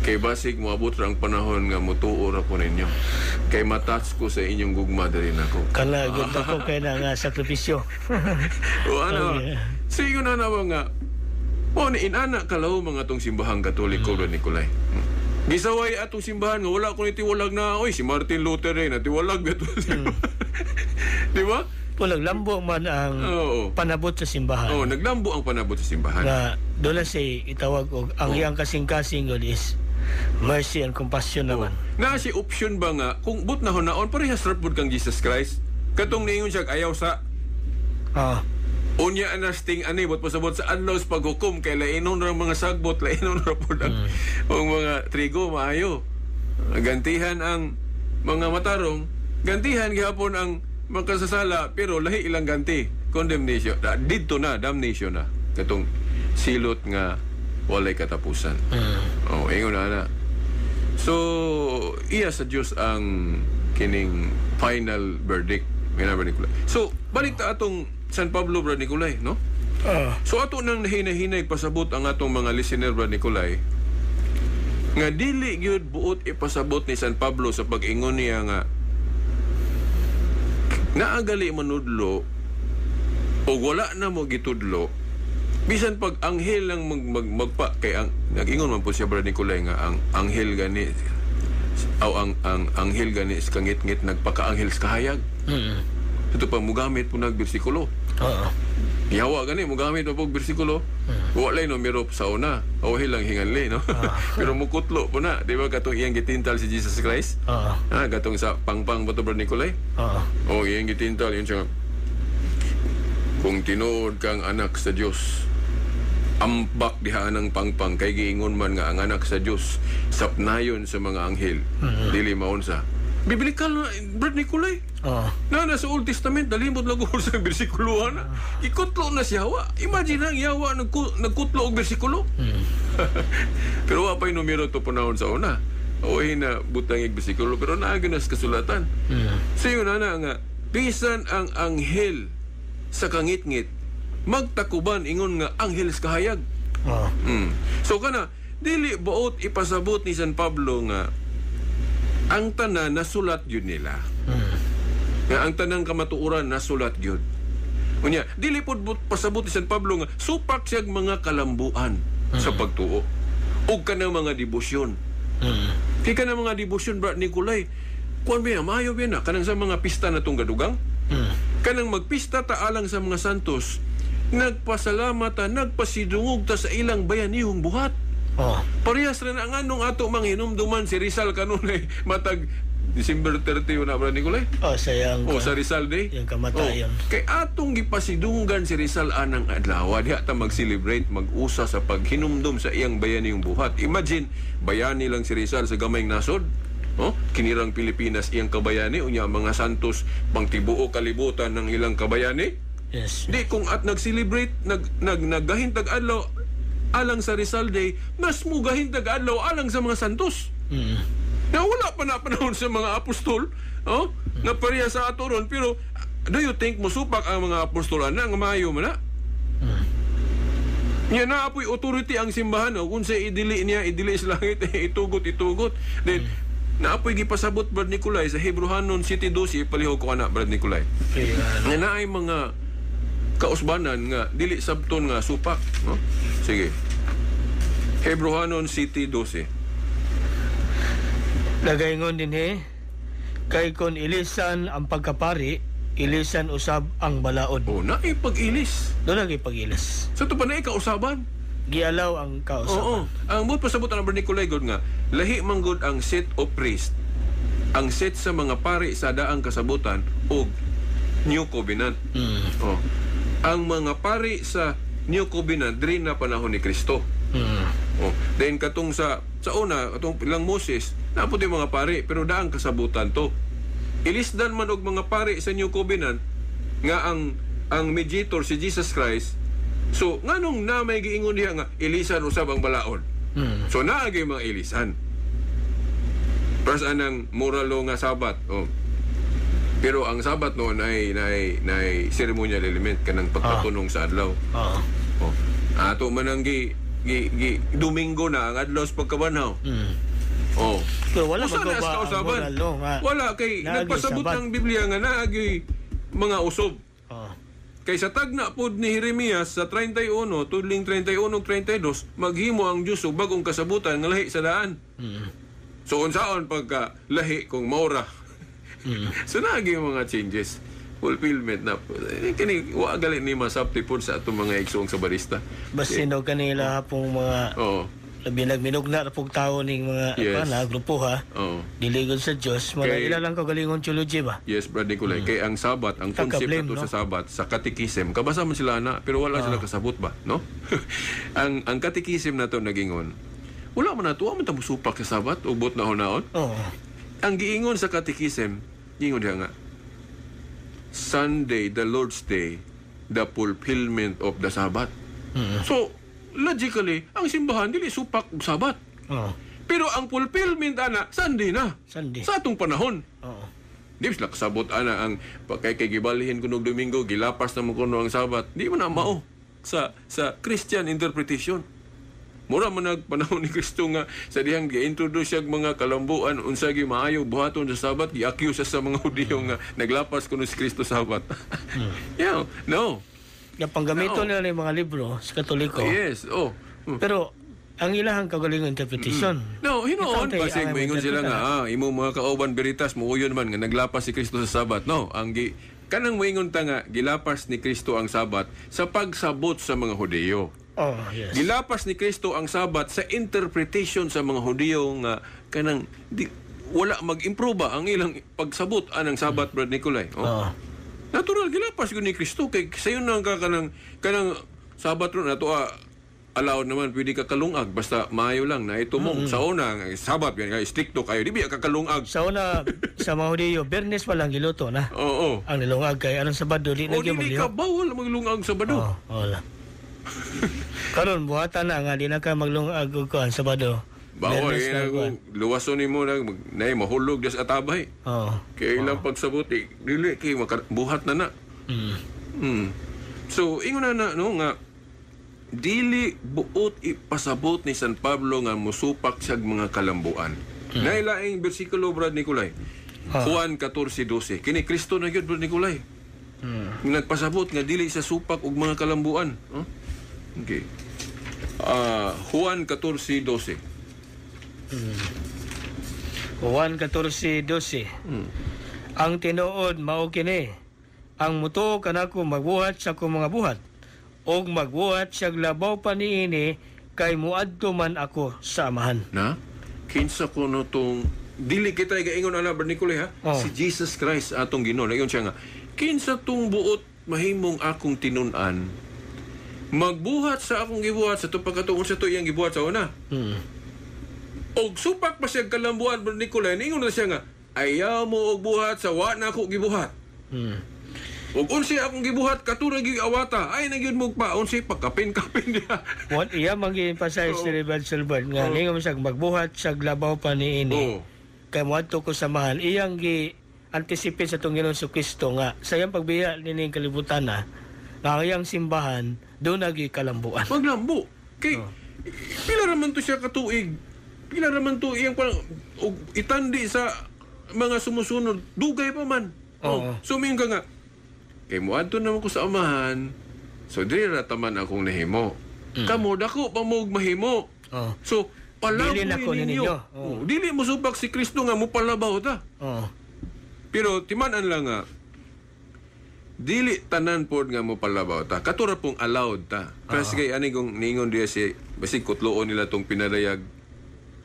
Kay basig moabot ra ang panahon nga mutuo ra ko ninyo. Kay matouch ko sa inyong gugma diri nako. Kala gud ako kay na nga sakripisyo. O ano? Sige na na nga. O ni inana kalaw mga tong simbahang Katoliko, Brad Nicolay. Gisaway atong simbahan nga wala ko nitiwalag na oy si Martin Luther eh natiwalag gato. Di ba? Kung naglambo man ang panabot sa simbahan. Oh, naglambo ang panabot sa simbahan. Nga doon na siya itawag og ang iyang kasing-kasing gud is mercy and compassion naman. Na si option ba nga kung but na hunaon, parehas ra pud kang Jesus Christ. Katong niingon siya ayaw sa unya na sting ani, but pasabot sa adlaw sa paghukom kay lainon ra ang mga sagbot, lainon ra pud ang mga trigo maayo. Gantihan ang mga matarong, gantihan gihapon ang makasasala, pero lahi ilang ganti, condemnation. Didto na damnation na, katong silot nga walay katapusan. Oh, ingon na na. So iya sa Dios ang kining final verdict. Nga ba, Nicolay? So balik ta atong San Pablo, Brad Nicolay, no? So ato nang nahinay-hinay pasabot ang atong mga listener, Brad Nicolay, nga dili gyud buot ipasabot ni San Pablo sa pag-ingon niya nga naagali manudlo o wala na mo gitudlo bisan pag anghel lang mag, mag magpa kay ang nag-ingon man po siya, Brad Nicolay, nga ang anghel gani o ang anghel gani sa kangit-ngit nagpakaanghel sa kahayag. Ito pa mugamit po nag bersikulo. Gihawa gani mugamit pa po og bersikulo. Wala no numero sa una. O lang hinganli, no. Pero mukutlo po na, di ba, katong iyang gitintal si Jesus Christ? Oo. Ah, katong sa pangpang ba to, Brad Nicolay? Oo. O iyang gitintal yun siya. "Kung tinuod kang anak sa Dios, ambak diha ng pangpang, kay giingon man nga ang anak sa Dios sapnayon sa mga anghel." Dili maunsa. Biblical na, Brad Nicolay. Na nasa Old Testament, nalimot lang ko sa bersikulo na. Ikutlo na siya wa. Imagine ang yawa nagkutlo og bersikulo. Pero wa pa'y numero to panahon sa una. O na butang ig bersikulo, pero naagi na sa kasulatan. So yun na nga bisan ang anghel sa kangitngit magtakuban ingon nga anghel sa kahayag. So kana dili buot ipasabot ni San Pablo nga ang tanan nasulat yun nila. Nga ang tanang kamatuoran nasulat gyud. Unya, dili pud pasabot ni San Pablo nga supak siyag mga kalambuan sa pagtuo ug kanang mga debosyon. Kay kanang mga debosyon, Brad Nicolay, kuan ba yan, maayo ba na kanang sa mga pista na tong gadugang? Kanang magpista ta alang sa mga santos, nagpasalamat ta, nagpasidungog ta sa ilang bayanihong buhat. Parehas ra na ang anong ato manghinumduman si Rizal kanunay matag December 30 na, Brad Nicolay. Oh, sayang. Oh, sa Rizal Day. Yung kamatayon. Oh, kay atong gipasidunggan si Rizal anang adlaw, diha ta mag-celebrate, mag-usa sa paghinumdum sa iyang bayanihong buhat. Imagine, bayani lang si Rizal sa gamayng nasod. Oh, kinirang Pilipinas iyang kabayani, unya ang mga santos pangtibuo kalibutan ng ilang kabayani. Di kung at nag-celebrate, nag nag naggahintag adlaw alang sa Rizal Day, mas mugahintag adlaw alang sa mga santos. Na wala pa na panahon sa mga apostol, oh, na pareha sa ato ron, pero do you think musupak ang mga apostol ana nga maayo man na? Nya na apoy authority ang simbahan, oh, kung sa idili niya, idili sa langit, itugot, itugot. Then naapoy gipasabot, Brad Nicolay, sa Hebrehanon 7:12, palihog ko ana, Brad Nicolay. Okay, ano. Nga naay mga kausbanan nga dili sabton nga supak, no? Sige. Hebrehanon 7:12. Nagaingon din he, kay kon ilisan ang pagkapari, ilisan usab ang balaod. Oh, naay pag-ilis. Doon lagi pag-ilis. Sa to pa naay kausaban. Gialaw ang kausaban. Oo. Ang buot pasabot ang Brad Nicolay god nga lahi man gud ang set of priest. Ang set sa mga pari sa daang kasabutan og New Covenant. Oh. Ang mga pari sa New Covenant diri na panahon ni Kristo. Oh. Then katong sa una, katong ilang Moses, naapot yung mga pari pero daang kasabutan to. Ilisdan man og mga pari sa New Covenant nga ang mediator si Jesus Christ. So nganong na may giingon diha nga ilisan usab ang balaod? So naagay mga ilisan. Pras anang moral law nga Sabat. Oh. Pero ang Sabat noon ay nay nay ceremonial element kanang pagpatunong sa adlaw. Oh. Ato man ang gi, gi, gi Domingo na ang adlaw sa pagkabanhaw. Oh. Pero wala Usa man na ba sa ang kausaban. moral law nga Wala kay naagi nagpasabot Sabat. ng Biblia nga naagi mga usob. Kay sa tagna pod ni Jeremias sa 31, tudling 31 ug 32, maghimo ang Dios og bagong kasabutan nga lahi sa daan. So unsaon pagka lahi kung maura? So naagi yung mga changes. Fulfillment na. Kini wa gali ni masabti pod sa atong mga igsoong sa barista. Basin og kanila pong mga labi nagminugna ra pug tawo ning mga kana grupo ha. Dili gud sa Dios, mga ila lang kagalingon theology ba. Yes, Brad Nicolay. Kay ang Sabat, ang concept Kaka-blame, nato no? sa Sabat, sa catechism, kabasa man sila na, pero wala sila kasabot ba, no? Ang catechism nato nagingon, wala man nato, wa man ta musupak sa Sabat, ubot na hunaon. Ang giingon sa catechism, giingon diha nga, Sunday, the Lord's Day, the fulfillment of the Sabbath. So, logically, ang simbahan dili supak og Sabat. Pero ang fulfillment ana, Sunday na. Sunday. Sa atong panahon. Di sila kasabot ana ang kay kay gibalhin kuno og Domingo, gilapas na mo kuno ang Sabat. Di man na mao sa Christian interpretation. Mura man nag panahon ni Kristo nga sa dihang gi-introduce siya og mga kalambuan unsa gi maayo buhaton sa Sabat, gi-accuse siya sa mga Hudiyo nga naglapas kuno si Kristo Sabat. Yeah, no. Nga panggamito nila ng mga libro sa Katoliko. Yes, oh. Pero ang ilahang kagalingon interpretation. No, hinuon Ito, basig ang moingon sila nga interpreta. imong mga kauban Veritas muuyon man nga naglapas si Kristo sa Sabat. No, ang gi kanang moingon ta nga gilapas ni Kristo ang Sabat sa pagsabot sa mga Hudiyo. Oh, yes. Gilapas ni Kristo ang Sabat sa interpretation sa mga Hudiyo nga kanang di, wala mag-improve ba ang ilang pagsabot anang Sabat, Brad Nicolay. Oh. Natural gilapas gyud ni Kristo kay sayon nang ka kanang kanang Sabat ron ato allowed naman pwede ka kalungag basta maayo lang na ito mong sa una ang Sabat yan stricto kayo di biya ka kalungag. Sa una, sa mga Hudiyo, Biyernes pa lang giluto na. Ang nilungag kay aron Sabado di O na gyud dili ka maglihok. bawal maglungag Sabado. Oh, wala. Karon buhatan na nga di na ka maglungag og kuan Sabado. Bawal Biyernes kay na na kuan. luwason nimo na nay mahulog das atabay. Kay ilang pagsabot eh, dili kay buhat na na. So ingon na na no nga dili buot ipasabot ni San Pablo nga musupak siyag mga kalambuan. Nailaing bersikulo, Brad Nicolay. Juan 14:12. Kini Kristo na gyud, Brad Nicolay. Nagpasabot nga dili sa supak og mga kalambuan. Huh? Okay. Juan 14:12. Juan 14:12. Ang tinuod mao kini. Ang mutuo kanako magbuhat sa akong mga buhat og magbuhat siyag labaw pa niini kay muadto man ako sa Amahan. Na? Kinsa kuno tong dili kita gaingon ana, Brad Nicolay, ha. Si Jesus Christ atong Ginoo. Naingon siya nga kinsa tong buot mahimong akong tinun-an magbuhat sa akong gibuhat sa tong pagkatuon sa to iyang gibuhat sa una. Og supak pa siya kalambuan, Brad Nicolay, ningon na siya nga ayaw mo og buhat sa wa na ako gibuhat. Og unsay akong gibuhat katura gyud awata ay na gyud mo pa unsay pagkapin-kapin niya. What iya man gi-emphasize ni Brad Silbert nga ningon siya magbuhat sa labaw pa niini. Kay muadto ko sa Amahan, iyang gi anticipate sa atong Ginoong Kristo nga sa iyang pagbiya nining kalibutan na nga ang iyang simbahan doon nagi kalambuan. Maglambo. Kay pila raman to siya katuig. Pila raman to iyang parang og itandi sa mga sumusunod dugay pa man. So mingon ka nga kay moadto naman ko sa Amahan. So diri ra taman akong nahimo. Kamo dako pa mo og mahimo. So Dili palaboy na ko ninyo. ninyo. Oh, dili mo supak si Kristo nga mo palabaw ta. Pero timan-an lang nga dili tanan pod nga mo palabaw ta. Katura pong allowed ta. Kasi kay ani kung ningon diya si basig kutloon nila tong pinadayag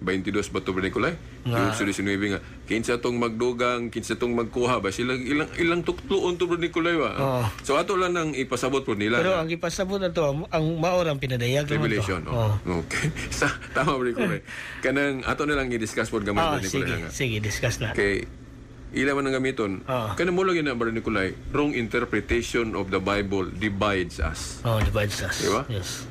22 ba to, Brad Nicolay? Nga. Yung 19 nga kinsa tong magdugang, kinsa tong magkuha ba sila ilang ilang tukloon to, Brad Nicolay ba? So ato lang nang ipasabot po nila. Pero na ang ipasabot na to ang mao ang pinadayag naman to. Revelation. Oh. Okay. Sa tama, Brad Nicolay. Kanang ato na lang i-discuss pod gamay, Brad Nicolay Sige, nga. sige, discuss na. Kay ila man ang gamiton. Kanang mo lagi na, Brad Nicolay, wrong interpretation of the Bible divides us. Oh, divides us. Di ba? Yes.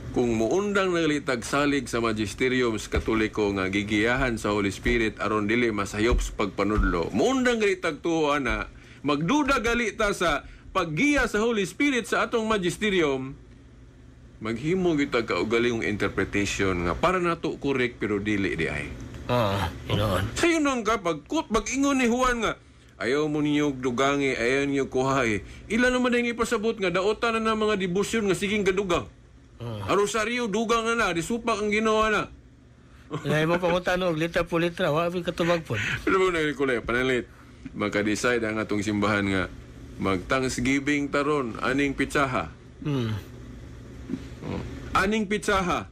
Kung muundang nagalitag salig sa magisterium sa Katoliko nga gigiyahan sa Holy Spirit aron dili masayop sa pagpanudlo, muundang galitag tuo ana, magduda galita sa paggiya sa Holy Spirit sa atong magisterium, maghimo gyud tag kaugalingong interpretation nga para nato correct pero dili di ay. Yun. Sayo nang ka pagkut pag-ingon ni Juan nga ayaw mo ninyo dugangi, ayaw ninyo kuhae. Ila naman ang ipasabot nga daotan na ng mga debosyon nga siging kadugang. Ang rosaryo dugang na na, disupak ang ginawa na. Ngay mo pangutan og litra po litra, wa bi katubag pod. Pero mo na Nicolay, panalit, maka-decide ang atong simbahan nga Mag Thanksgiving taron aning pitsaha. Oh. Aning pitsaha.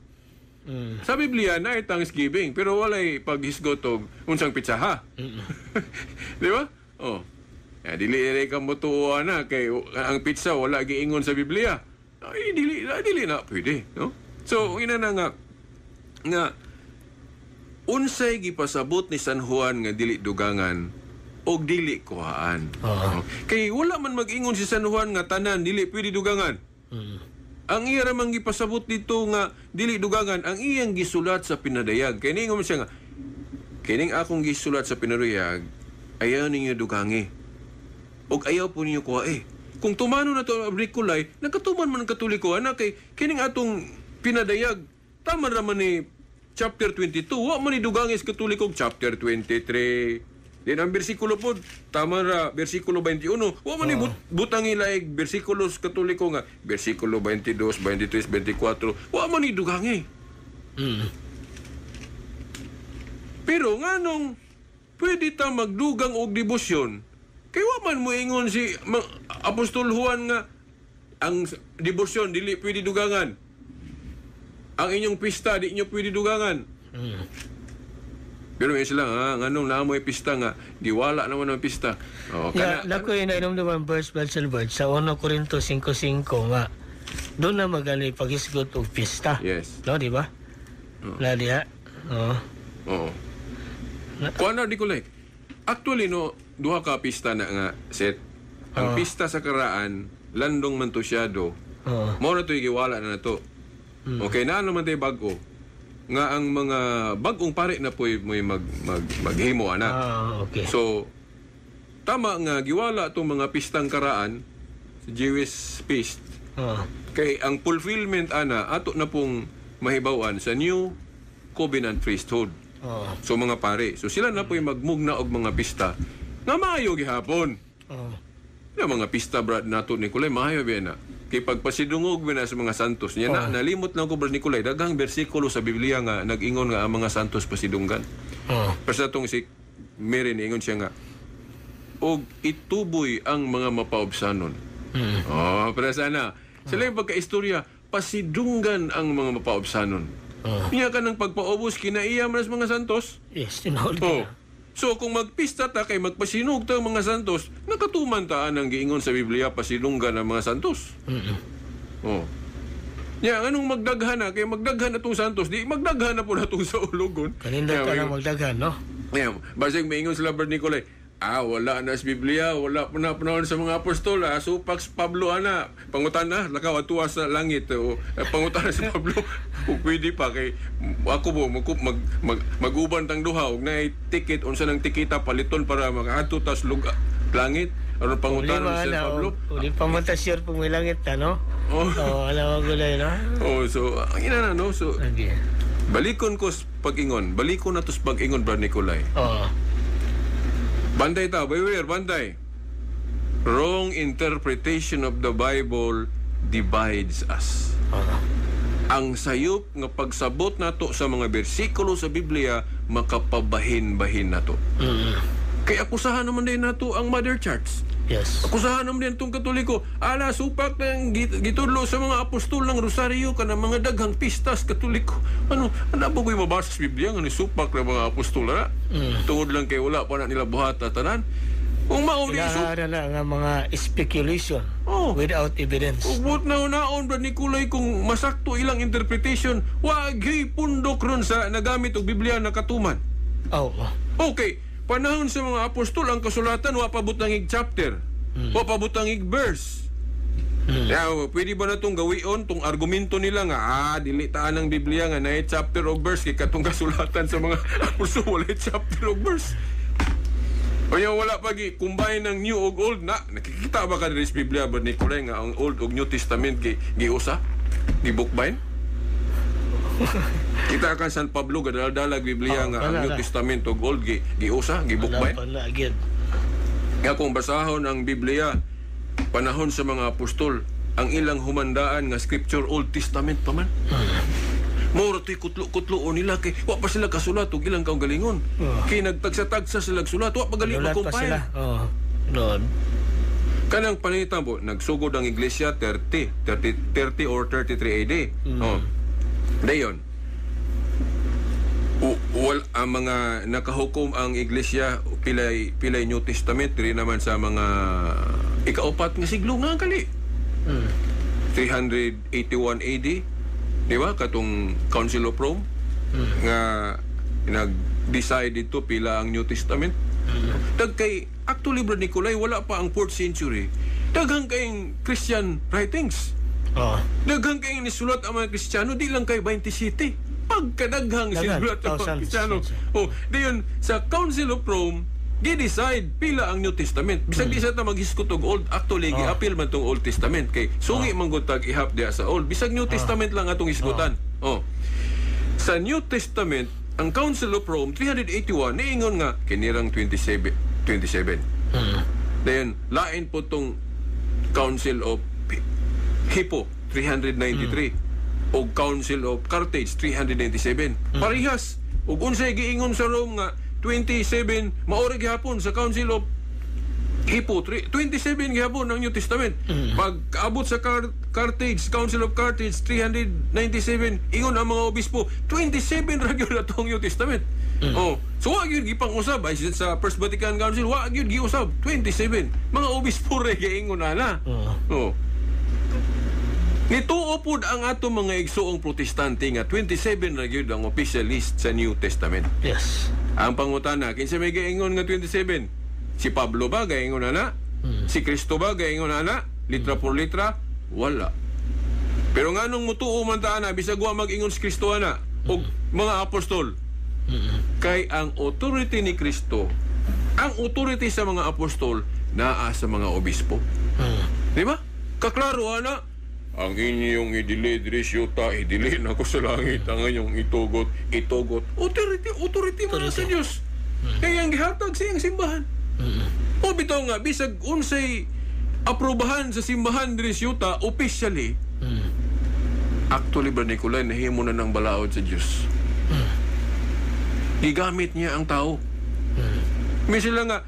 Sa Biblia na Thanksgiving pero walay paghisgot og unsang pitsaha. Di ba? Oh. Ya, dili rin ka motuo na kay ang pizza wala giingon sa Biblia. Ay dili dili na pwede, no? So ina na nga nga unsay gipasabot ni San Juan nga dili dugangan og dili kuhaan. Oo. Kay wala man mag-ingon si San Juan nga tanan dili pwede dugangan. Ang iya ra man gipasabot dito nga dili dugangan ang iyang gisulat sa pinadayag. Kay niingon siya nga kining akong gisulat sa pinadayag ayaw ninyo dugangi. Og ayaw po ninyo kuhae. Kung tumano na to Nicolay, nakatuman man ang Katoliko ana kay kining atong pinadayag tama ra man ni chapter 22, wa man ni dugangis Katoliko chapter 23. Din ang bersikulo po, tama ra bersikulo 21. Wa man ni butang ilaig bersikulos Katoliko nga bersikulo 22, 23, 24. Wa man ni dugangi. Pero nganong pwede ta magdugang og debosyon? Kay wa man moingon si Apostol Juan nga ang debosyon dili pwede dugangan. Ang inyong pista di inyo pwede dugangan. Pero may sila nga nganong naamoy pista nga giwala naman ang pista. Oh, Ya, kana nakoy nainomduman verse Brad Silbert sa 1 Corinto 5:5 nga doon na magani paghisgot og pista. Yes. No, di ba? Na diha. Oo. Oo. Kuan na di ko like. Actually no, duha ka pista na nga set. Ang pista sa karaan, landong man to siyado. Oo. Mao na to'y giwala na nato. Okay, na naman tayo bag-o. Nga ang mga bag-ong pare na po'y mo'y maghimo ana. Ah, okay. So tama nga giwala tong mga pistang karaan sa Jewish feast. Oo. Kay ang fulfillment ana ato na pong mahibaw-an sa New Covenant priesthood. Oo. So mga pare, so sila na po'y magmugna og mga pista nga maayo gihapon. Oo. Yung mga pista brad nato Nicolay, maayo ba na? Kay pagpasidungog ba na sa mga santos niya, na, nalimot lang ko brad Nicolay, daghang bersikulo sa Biblia nga nag-ingon nga ang mga santos pasidunggan. Oo. Pero sa atong si Mary niingon siya nga, og ituboy ang mga mapaubsanon. Oh, pero sana, sila yung pagkaistorya, pasidunggan ang mga mapaubsanon. Oo. Niya ka ng pagpaubos, kinaiya man sa mga santos. Yes, tinuod Oh. ka. So kung magpista ta kay magpasinog ta ang mga santos, nakatuman ta ang giingon sa Biblia pasilunggan ang mga santos. Oh. Nya anong magdaghan na kay magdaghan na tong santos, di magdaghan na po na tong sa ulogon. Kanindot Nya, ka na magdaghan, no? Nya, basig maingon sila Brad Nicolay, wala na sa Biblia, wala pa na panahon sa mga apostol, supak Pablo ana, pangutan na, lakaw atuwa sa langit, o pangutan na si Pablo, kung pwede pa kay ako po maguban tang duha og naay ticket unsa nang tikita paliton para makaadto tas langit aron pangutan Problema si na, Pablo. o di pa man ta sure kung may langit ta, no? Oh. Oo, alam mo gulay, no? Oh, so ang ina na no, so Okay. balikon ko sa pag-ingon, balikon na to sa pag-ingon Brad Nicolay. Oo. Bantay ta, beware, bantay. Wrong interpretation of the Bible divides us. Oo. Ang sayop nga pagsabot nato sa mga bersikulo sa Biblia makapabahin-bahin nato. Kaya akusahan naman din nato ang Mother Church. Yes. Akusahan naman din itong Katoliko. Ala, supak ng gitudlo sa mga apostol ng Rosario ka ng mga daghang pistas Katoliko. Ano, ano ba ko'y mabasa sa Biblia nga ni supak ng mga apostol, ha? Tungod lang kay wala pa na nila buhat at tanan. Kung mauli, Kinahara na nga mga speculation Oh. without evidence. Ubot na unaon, Brad Nicolay, kung masakto ilang interpretation, wag pundok ron sa nagamit og Biblia na katuman. Oo. Okay, panahon sa mga apostol, ang kasulatan, wa pa butang ig chapter. Wa pa butang ig verse. Now, pwede ba na itong gawion, tong argumento nila nga, dili taan ang Biblia nga, naay chapter o verse, kay katong kasulatan sa mga apostol, walay chapter o verse. O yung wala pag combine ng New og Old na, nakikita ba ka diri sa Biblia ba Nicolay nga ang Old og New Testament gi giusa? Gi-bookbind? Kita ka San Pablo gadala-dalag Biblia Oh, nga ang wala New na. Testament og Old gi giusa, Wala gi-bookbind? pa na agad. Nga kung basahon ang Biblia panahon sa mga apostol, ang ilang humandaan nga scripture Old Testament pa man. Mura to'y kutlo-kutlo nila kay wa pa sila kasulat og ilang kaugalingon. Oh. Kay nagtagsa-tagsa sila sulat, wa pa gali Nulat pa ma-compile. sila. Oo. Noon. Kanang pananglitan po, nagsugod ang iglesia 30, 30, 30 or 33 AD. Oh. Dayon. Wal ang mga nakahukom ang iglesia pilay pilay New Testament diri naman sa mga ikaupat nga siglo nga kali. 381 AD, di ba? Katong Council of Rome nga nag-decide dito pila ang New Testament. Kay actually, Bro Nicolay, wala pa ang 4th century. Daghang kayong Christian writings. Daghang kayong nisulat ang mga Kristiyano, di lang kay 27. Pagkadaghang Daghan, sinulat ang mga thousands. Kristiyano. Oh, dayon sa Council of Rome, gi-decide pila ang New Testament. Bisag di sa ta maghisgot og Old, actually gi-appeal man tong Old Testament kay sungi man gud tag ihap diha sa Old. Bisag New Testament lang atong hisgutan. Oh. Sa New Testament, ang Council of Rome 381 niingon nga kinirang 27 27. Then lain po tong Council of Hippo 393 o Council of Carthage 397. Parehas ug unsay giingon sa Rome nga 27, maori gihapon sa Council of Hippo, 27 gihapon ang New Testament. Pag abot sa Carthage, Council of Carthage 397, ingon ang mga obispo 27 ra gyud atong New Testament. Oh, so wa gyud gipang-usab ay sa First Vatican Council, wa gyud giusab 27. Mga obispo ra giingon ana. Oh. Nituo pod ang ato mga igsuong Protestante nga 27 ra gyud ang official list sa New Testament. Ang pangutana, kinsa may gaingon nga 27? Si Pablo ba gaingon ana? Si Kristo ba gaingon ana? Litra por litra? Wala. Pero nganong mutuo man ta ana bisag wa mag-ingon si Kristo ana og mga apostol? Kay ang authority ni Kristo, ang authority sa mga apostol naa sa mga obispo. Di ba? Kaklaro ana. Ang inyong idili diri syuta, idili na ko sa langit. Ang inyong itugot, itugot. Authority, authority man na sa Diyos. Kaya ang gihatag sa iyang simbahan. O bitaw nga, bisag unsay aprobahan sa simbahan diri syuta, officially, actually ba, Nicolay, nahimo na ng balaod sa Diyos. Gigamit niya ang tao. May sila nga,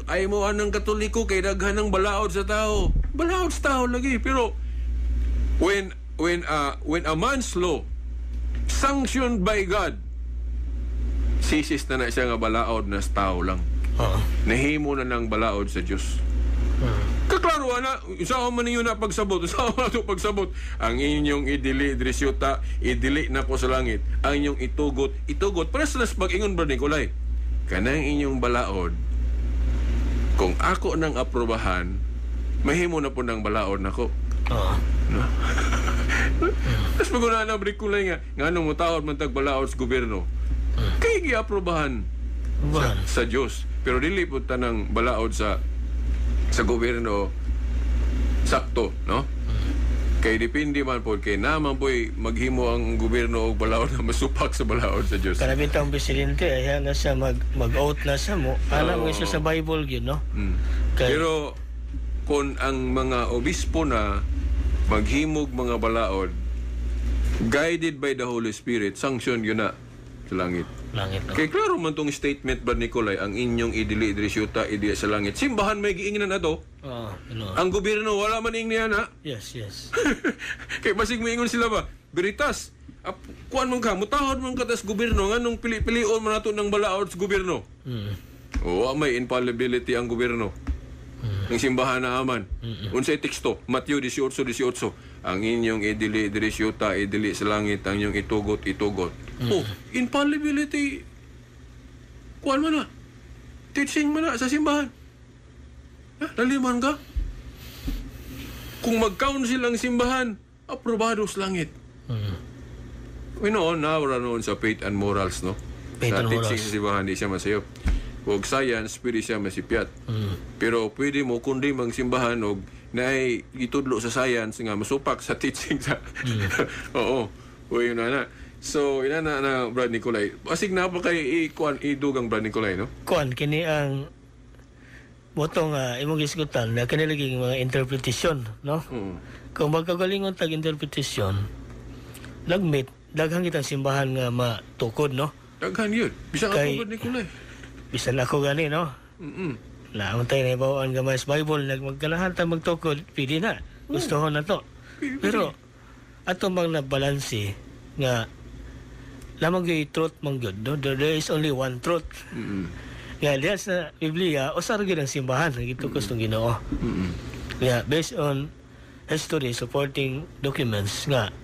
ay mo anang Katoliko kay daghan ng balaod sa tao. Balaod sa tao lagi. Pero when a man's law sanctioned by God, sisis na na siya nga balaod na sa tao lang. Nahimo na ng balaod sa Diyos. Kaklaro na, sa man ninyo na pagsabot, sa man ito pagsabot, ang inyong idili diri syuta, idili na ko sa langit, ang inyong itugot, itugot. Para sa pag-ingon ba, Nicolay, kanang inyong balaod, kung ako nang aprobahan, mahimo na po ng balaod nako. No? Tapos maguna na, Nicolay nga, nga nung mutawad man tag balaod sa gobyerno, kay giaprobahan sa Diyos. Pero dili po tanang balaod sa gobyerno sakto, no? Kay depende man po kay naman po'y maghimo ang gobyerno og balaod na masupak sa balaod sa Dios. Kana bitang presidente ay na siya mag-oath na siya mo. Alam mo siya sa Bible gyud, no? Pero kung ang mga obispo na maghimog mga balaod guided by the Holy Spirit, sanction yun na sa langit. Langit, no? Kay klaro man tong statement ba, Nicolay, ang inyong idili diri syuta, idili sa langit. Simbahan may giingnan ato. Oo, ano. Ang gobyerno wala man ingnan na. Yes. Kay basig moingon sila ba? Veritas. Kuan man ka, mutahod man ka tas gobyerno nganong pili-pilion man nato ng balaod sa gobyerno. Oo, may infallibility ang gobyerno. Ang simbahan na aman. Unsay teksto? Mateo 18:18. Ang inyong idili diri syuta, idili sa langit, ang inyong itugot, itugot. Oh, infallibility. Kuan man na. Teaching man na sa simbahan. Ha, laliman ka? Kung mag-council ang simbahan, aprobado sa langit. We noon, nawara noon sa faith and morals, no? Faith Sa and teaching morals. sa simbahan, di siya masayop. Og science, pwede siya masipyat. Pero pwede mo kundi mang simbahan og naay gitudlo sa science nga masupak sa teaching sa. Oo. O yun na na. So, ina na na, Brad Nicolay. Basig na pa kay ikuan idugang, Brad Nicolay, no? Kuan kini ang motong imong gisgutan na kini lagi mga interpretation, no? Kung magkagalingon tag interpretation, lagmit daghan kitang simbahan nga matukod, no? Daghan yun. Bisan ako, Brad Nicolay. Bisan ako gani, no? Naon tayo nahibawaan gamay sa Bible, nagmagkanahan ta magtukod, pwede na. Gusto na to. Pero ato mang nabalanse nga lamang gyud truth man gyud, no? There is only one truth. Nga diha sa Biblia, usa ra gyud ang simbahan nga gitukos ng Ginoo. Nga based on history, supporting documents nga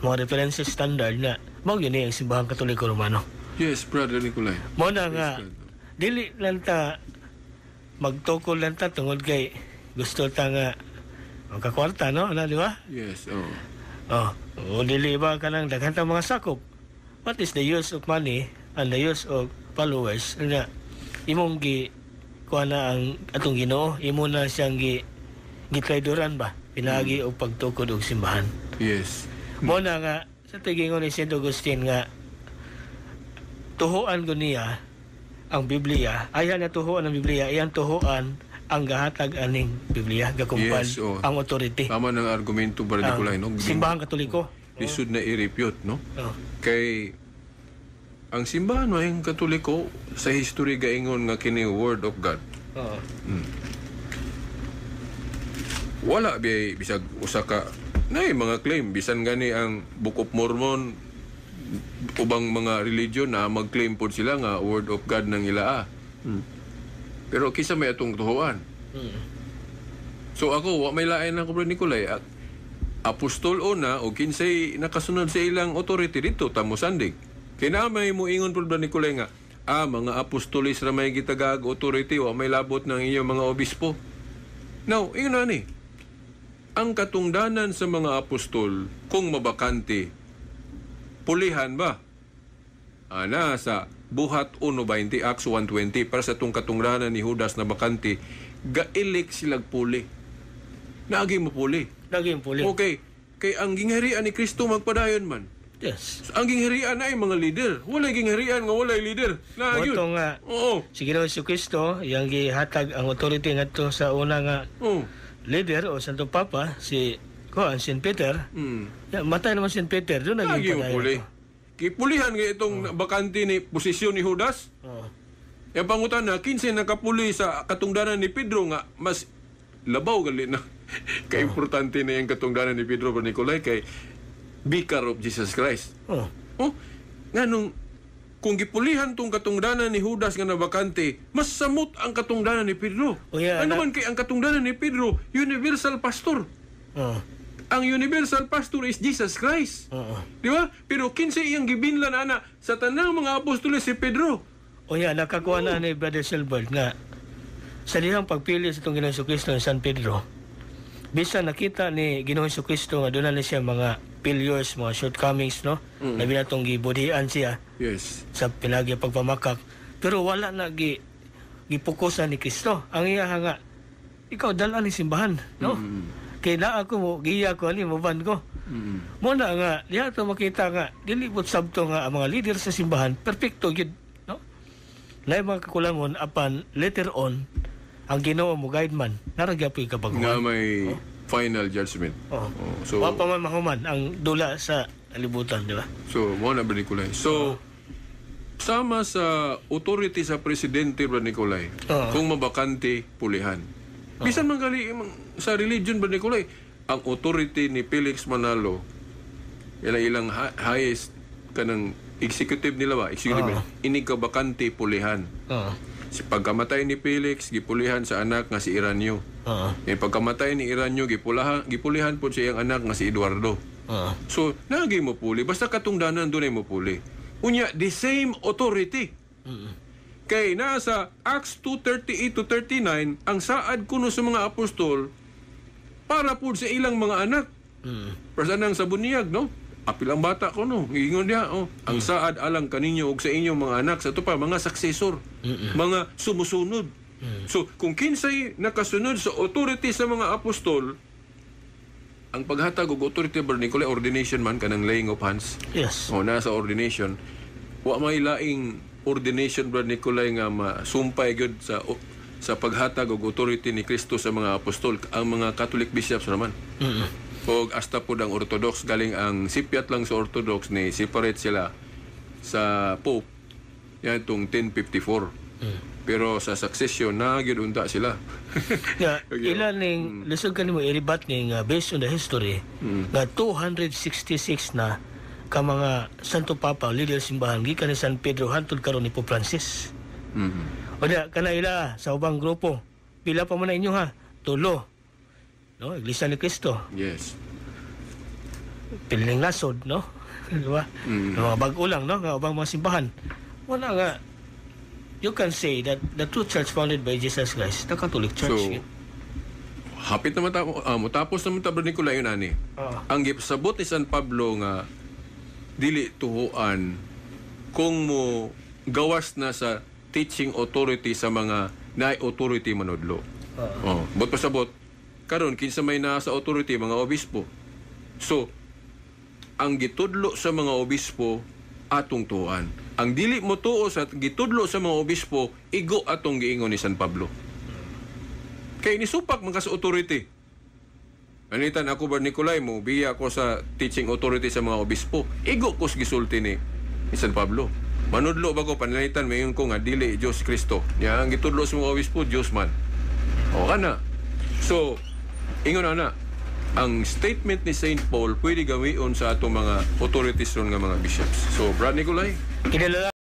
mga references standard nga mao gyud ni ang Simbahang Katoliko Romano. Yes, Brother Nicolay. Mo na nga dili lang ta magtukol lang ta tungod kay gusto ta nga magkakwarta, no? Ano, di ba? Yes, oh. Oh, o dili ba kanang daghan ta mga sakop? What is the use of money and the use of followers nga imong gi kuha na ang atong Ginoo, imo na siyang gi gitraydoran ba pinaagi og pagtukod og simbahan? Mo na nga sa tigingon ni Saint Augustine nga tuhuan ko niya ang Biblia, ayan na tuhuan ang Biblia, iyang tuhuan ang gahatag aning Biblia, gakumpal Yes, oh. ang authority. Tama ng argumento, Brother Ang Nicolay, no? Simbahang Katoliko. Lisod na i-refute, no? Oh. Kay ang simbahan no, ang Katoliko sa history gaingon nga kini word of God. Wala bi bisag usa ka nay mga claim, bisan gani ang Book of Mormon, ubang mga religion na mag-claim pod sila nga word of God ng ilaa. Pero kisa may atong tuhuan. So ako, wa may lain ako, Bro Nicolay. Apostol una o kinsay nakasunod sa ilang authority dito tamo sandig. Kay na may muingon pod, Bro Nicolay, nga mga apostolis ra may gitagaag authority, wa may labot ng inyong mga obispo. Now, ingon na ni. Ang katungdanan sa mga apostol kung mabakante, pulihan ba? Ana sa Buhat 1:20, Acts 1:20, para sa itong katungdanan ni Judas na bakante, gailik silag puli. Naagi mo puli. Naging puli. Okay. Kay ang gingharian ni Kristo magpadayon man. Yes. So, ang gingharian ay mga leader. Walay gingharian nga walay leader. Na yun. Mao to nga si Ginoong Kristo iyang gihatag ang authority ngadto sa una nga leader o Santo Papa, si kuan, Saint Peter. Ya, matay naman Saint Peter, doon naging Lagi mo padayon. puli. Kipulihan nga itong bakante ni posisyon ni Judas. Yang pangutana, kinsa nakapuli sa katungdanan ni Pedro nga mas labaw gali na kaimportante na yung katungdanan ni Pedro ba, Nicolay, kay Vicar of Jesus Christ. Oh, nganong kung gipulihan tong katungdanan ni Judas nga nabakante, mas samot ang katungdanan ni Pedro. Oh, yeah, ano man kay ang katungdanan ni Pedro, universal pastor. Ang universal pastor is Jesus Christ. Di ba? Pero kinsa iyang gibinlan ana sa tanang mga apostoles, si Pedro. O yeah, nakakuha na ni Brother Silbert nga sa dihang pagpili sa itong Ginoong Kristo ng San Pedro, bisan nakita ni Ginoong Kristo nga doon na siya mga failures, mga shortcomings, no? Labi na itong gibudhian siya sa pinagi pagpamakak. Pero wala na gipukusan ni Kristo. Ang iya nga, ikaw dala ni simbahan, no? Kay naa ko mo, giya ko ani, muban ko. Muna nga, diha to makita nga, dili po sabto nga ang mga leader sa simbahan, perfecto gyud, no? Lahi mga kakulangon, apan later on, ang Ginoo mo guide man, naragyapoy kabaguhan. Nga may final judgment. Oh. Oh, so wa pa man mahuman ang dula sa kalibutan, di ba? So, mo na, Brother Nicolay. So, sama sa authority sa presidente, Brother Nicolay, kung mabakante, pulihan. Bisan man gali sa religion, Brother Nicolay, ang authority ni Felix Manalo, ilang ilang highest kanang executive nila ba? Executive nila. Inig ka bakante, pulihan. Si pagkamatay ni Felix, gipulihan sa anak nga si Iranio. Eh, pagkamatay ni Iranio, gipulihan po sa iyang anak nga si Eduardo. So, nagi mo puli. Basta katungdanan doon ay mo puli. Unya, the same authority. Kay nasa Acts 2:38 to 39, ang saad kuno sa mga apostol para po sa ilang mga anak. Para sa nang sa bunyag, no? Apil ang bata ko, no? Giingon niya, oh. Ang saad alang kaninyo og sa inyong mga anak. Sa ito pa, mga successor. Mga sumusunod. So, kung kinsay nakasunod sa authority sa mga apostol, ang paghatag og authority, Brother Nicolay, ordination man, kanang laying of hands. O, nasa ordination. Wa may laing ordination, Brother Nicolay, nga masumpay gyud sa paghatag og authority ni Kristo sa mga apostol, ang mga Catholic bishops naman. Og hasta pod ang Orthodox, galing ang sipyat lang sa Orthodox ni separate sila sa Pope yan itong 1054. Pero sa succession na gyud unta sila. Nga, ila ning lisod kanimo i-rebut ning based on the history nga 266 na ka mga Santo Papa, leader simbahan gikan ni San Pedro hantod karon ni Pope Francis. O di kana ila sa ubang grupo. Pila pa man na inyo ha? Tulo. No, Iglesia ni Cristo. Piling nasod, no? Di ba? Mga bag-o lang, no? Nga ubang mga simbahan. Wala nga you can say that the true church founded by Jesus Christ, the Catholic Church. So, hapit naman ta, motapos naman ta, Brad Nicolay, yun ani. Ang gipasabot ni San Pablo nga dili tuhuan kung mo gawas na sa teaching authority sa mga naay authority manudlo. Oh, but pasabot karon kinsa may naa sa authority? Mga obispo. So ang gitudlo sa mga obispo atong tuoan. Ang dili mo tuo sa gitudlo sa mga obispo, igo atong giingon ni San Pablo. Kay nisupak man ka sa authority. Anitan ako ba, Nicolay, mo biya ko sa teaching authority sa mga obispo. Igo ko sa gisulti ni San Pablo. Manudlo ba ko pananglitan mayon ko nga dili Diyos Kristo? Ya ang gitudlo sa mga obispo, Diyos man. O kana. So ingon ana ang statement ni Saint Paul pwede gawion sa atong mga authorities ron nga mga bishops. So Brad Nicolay, Kinala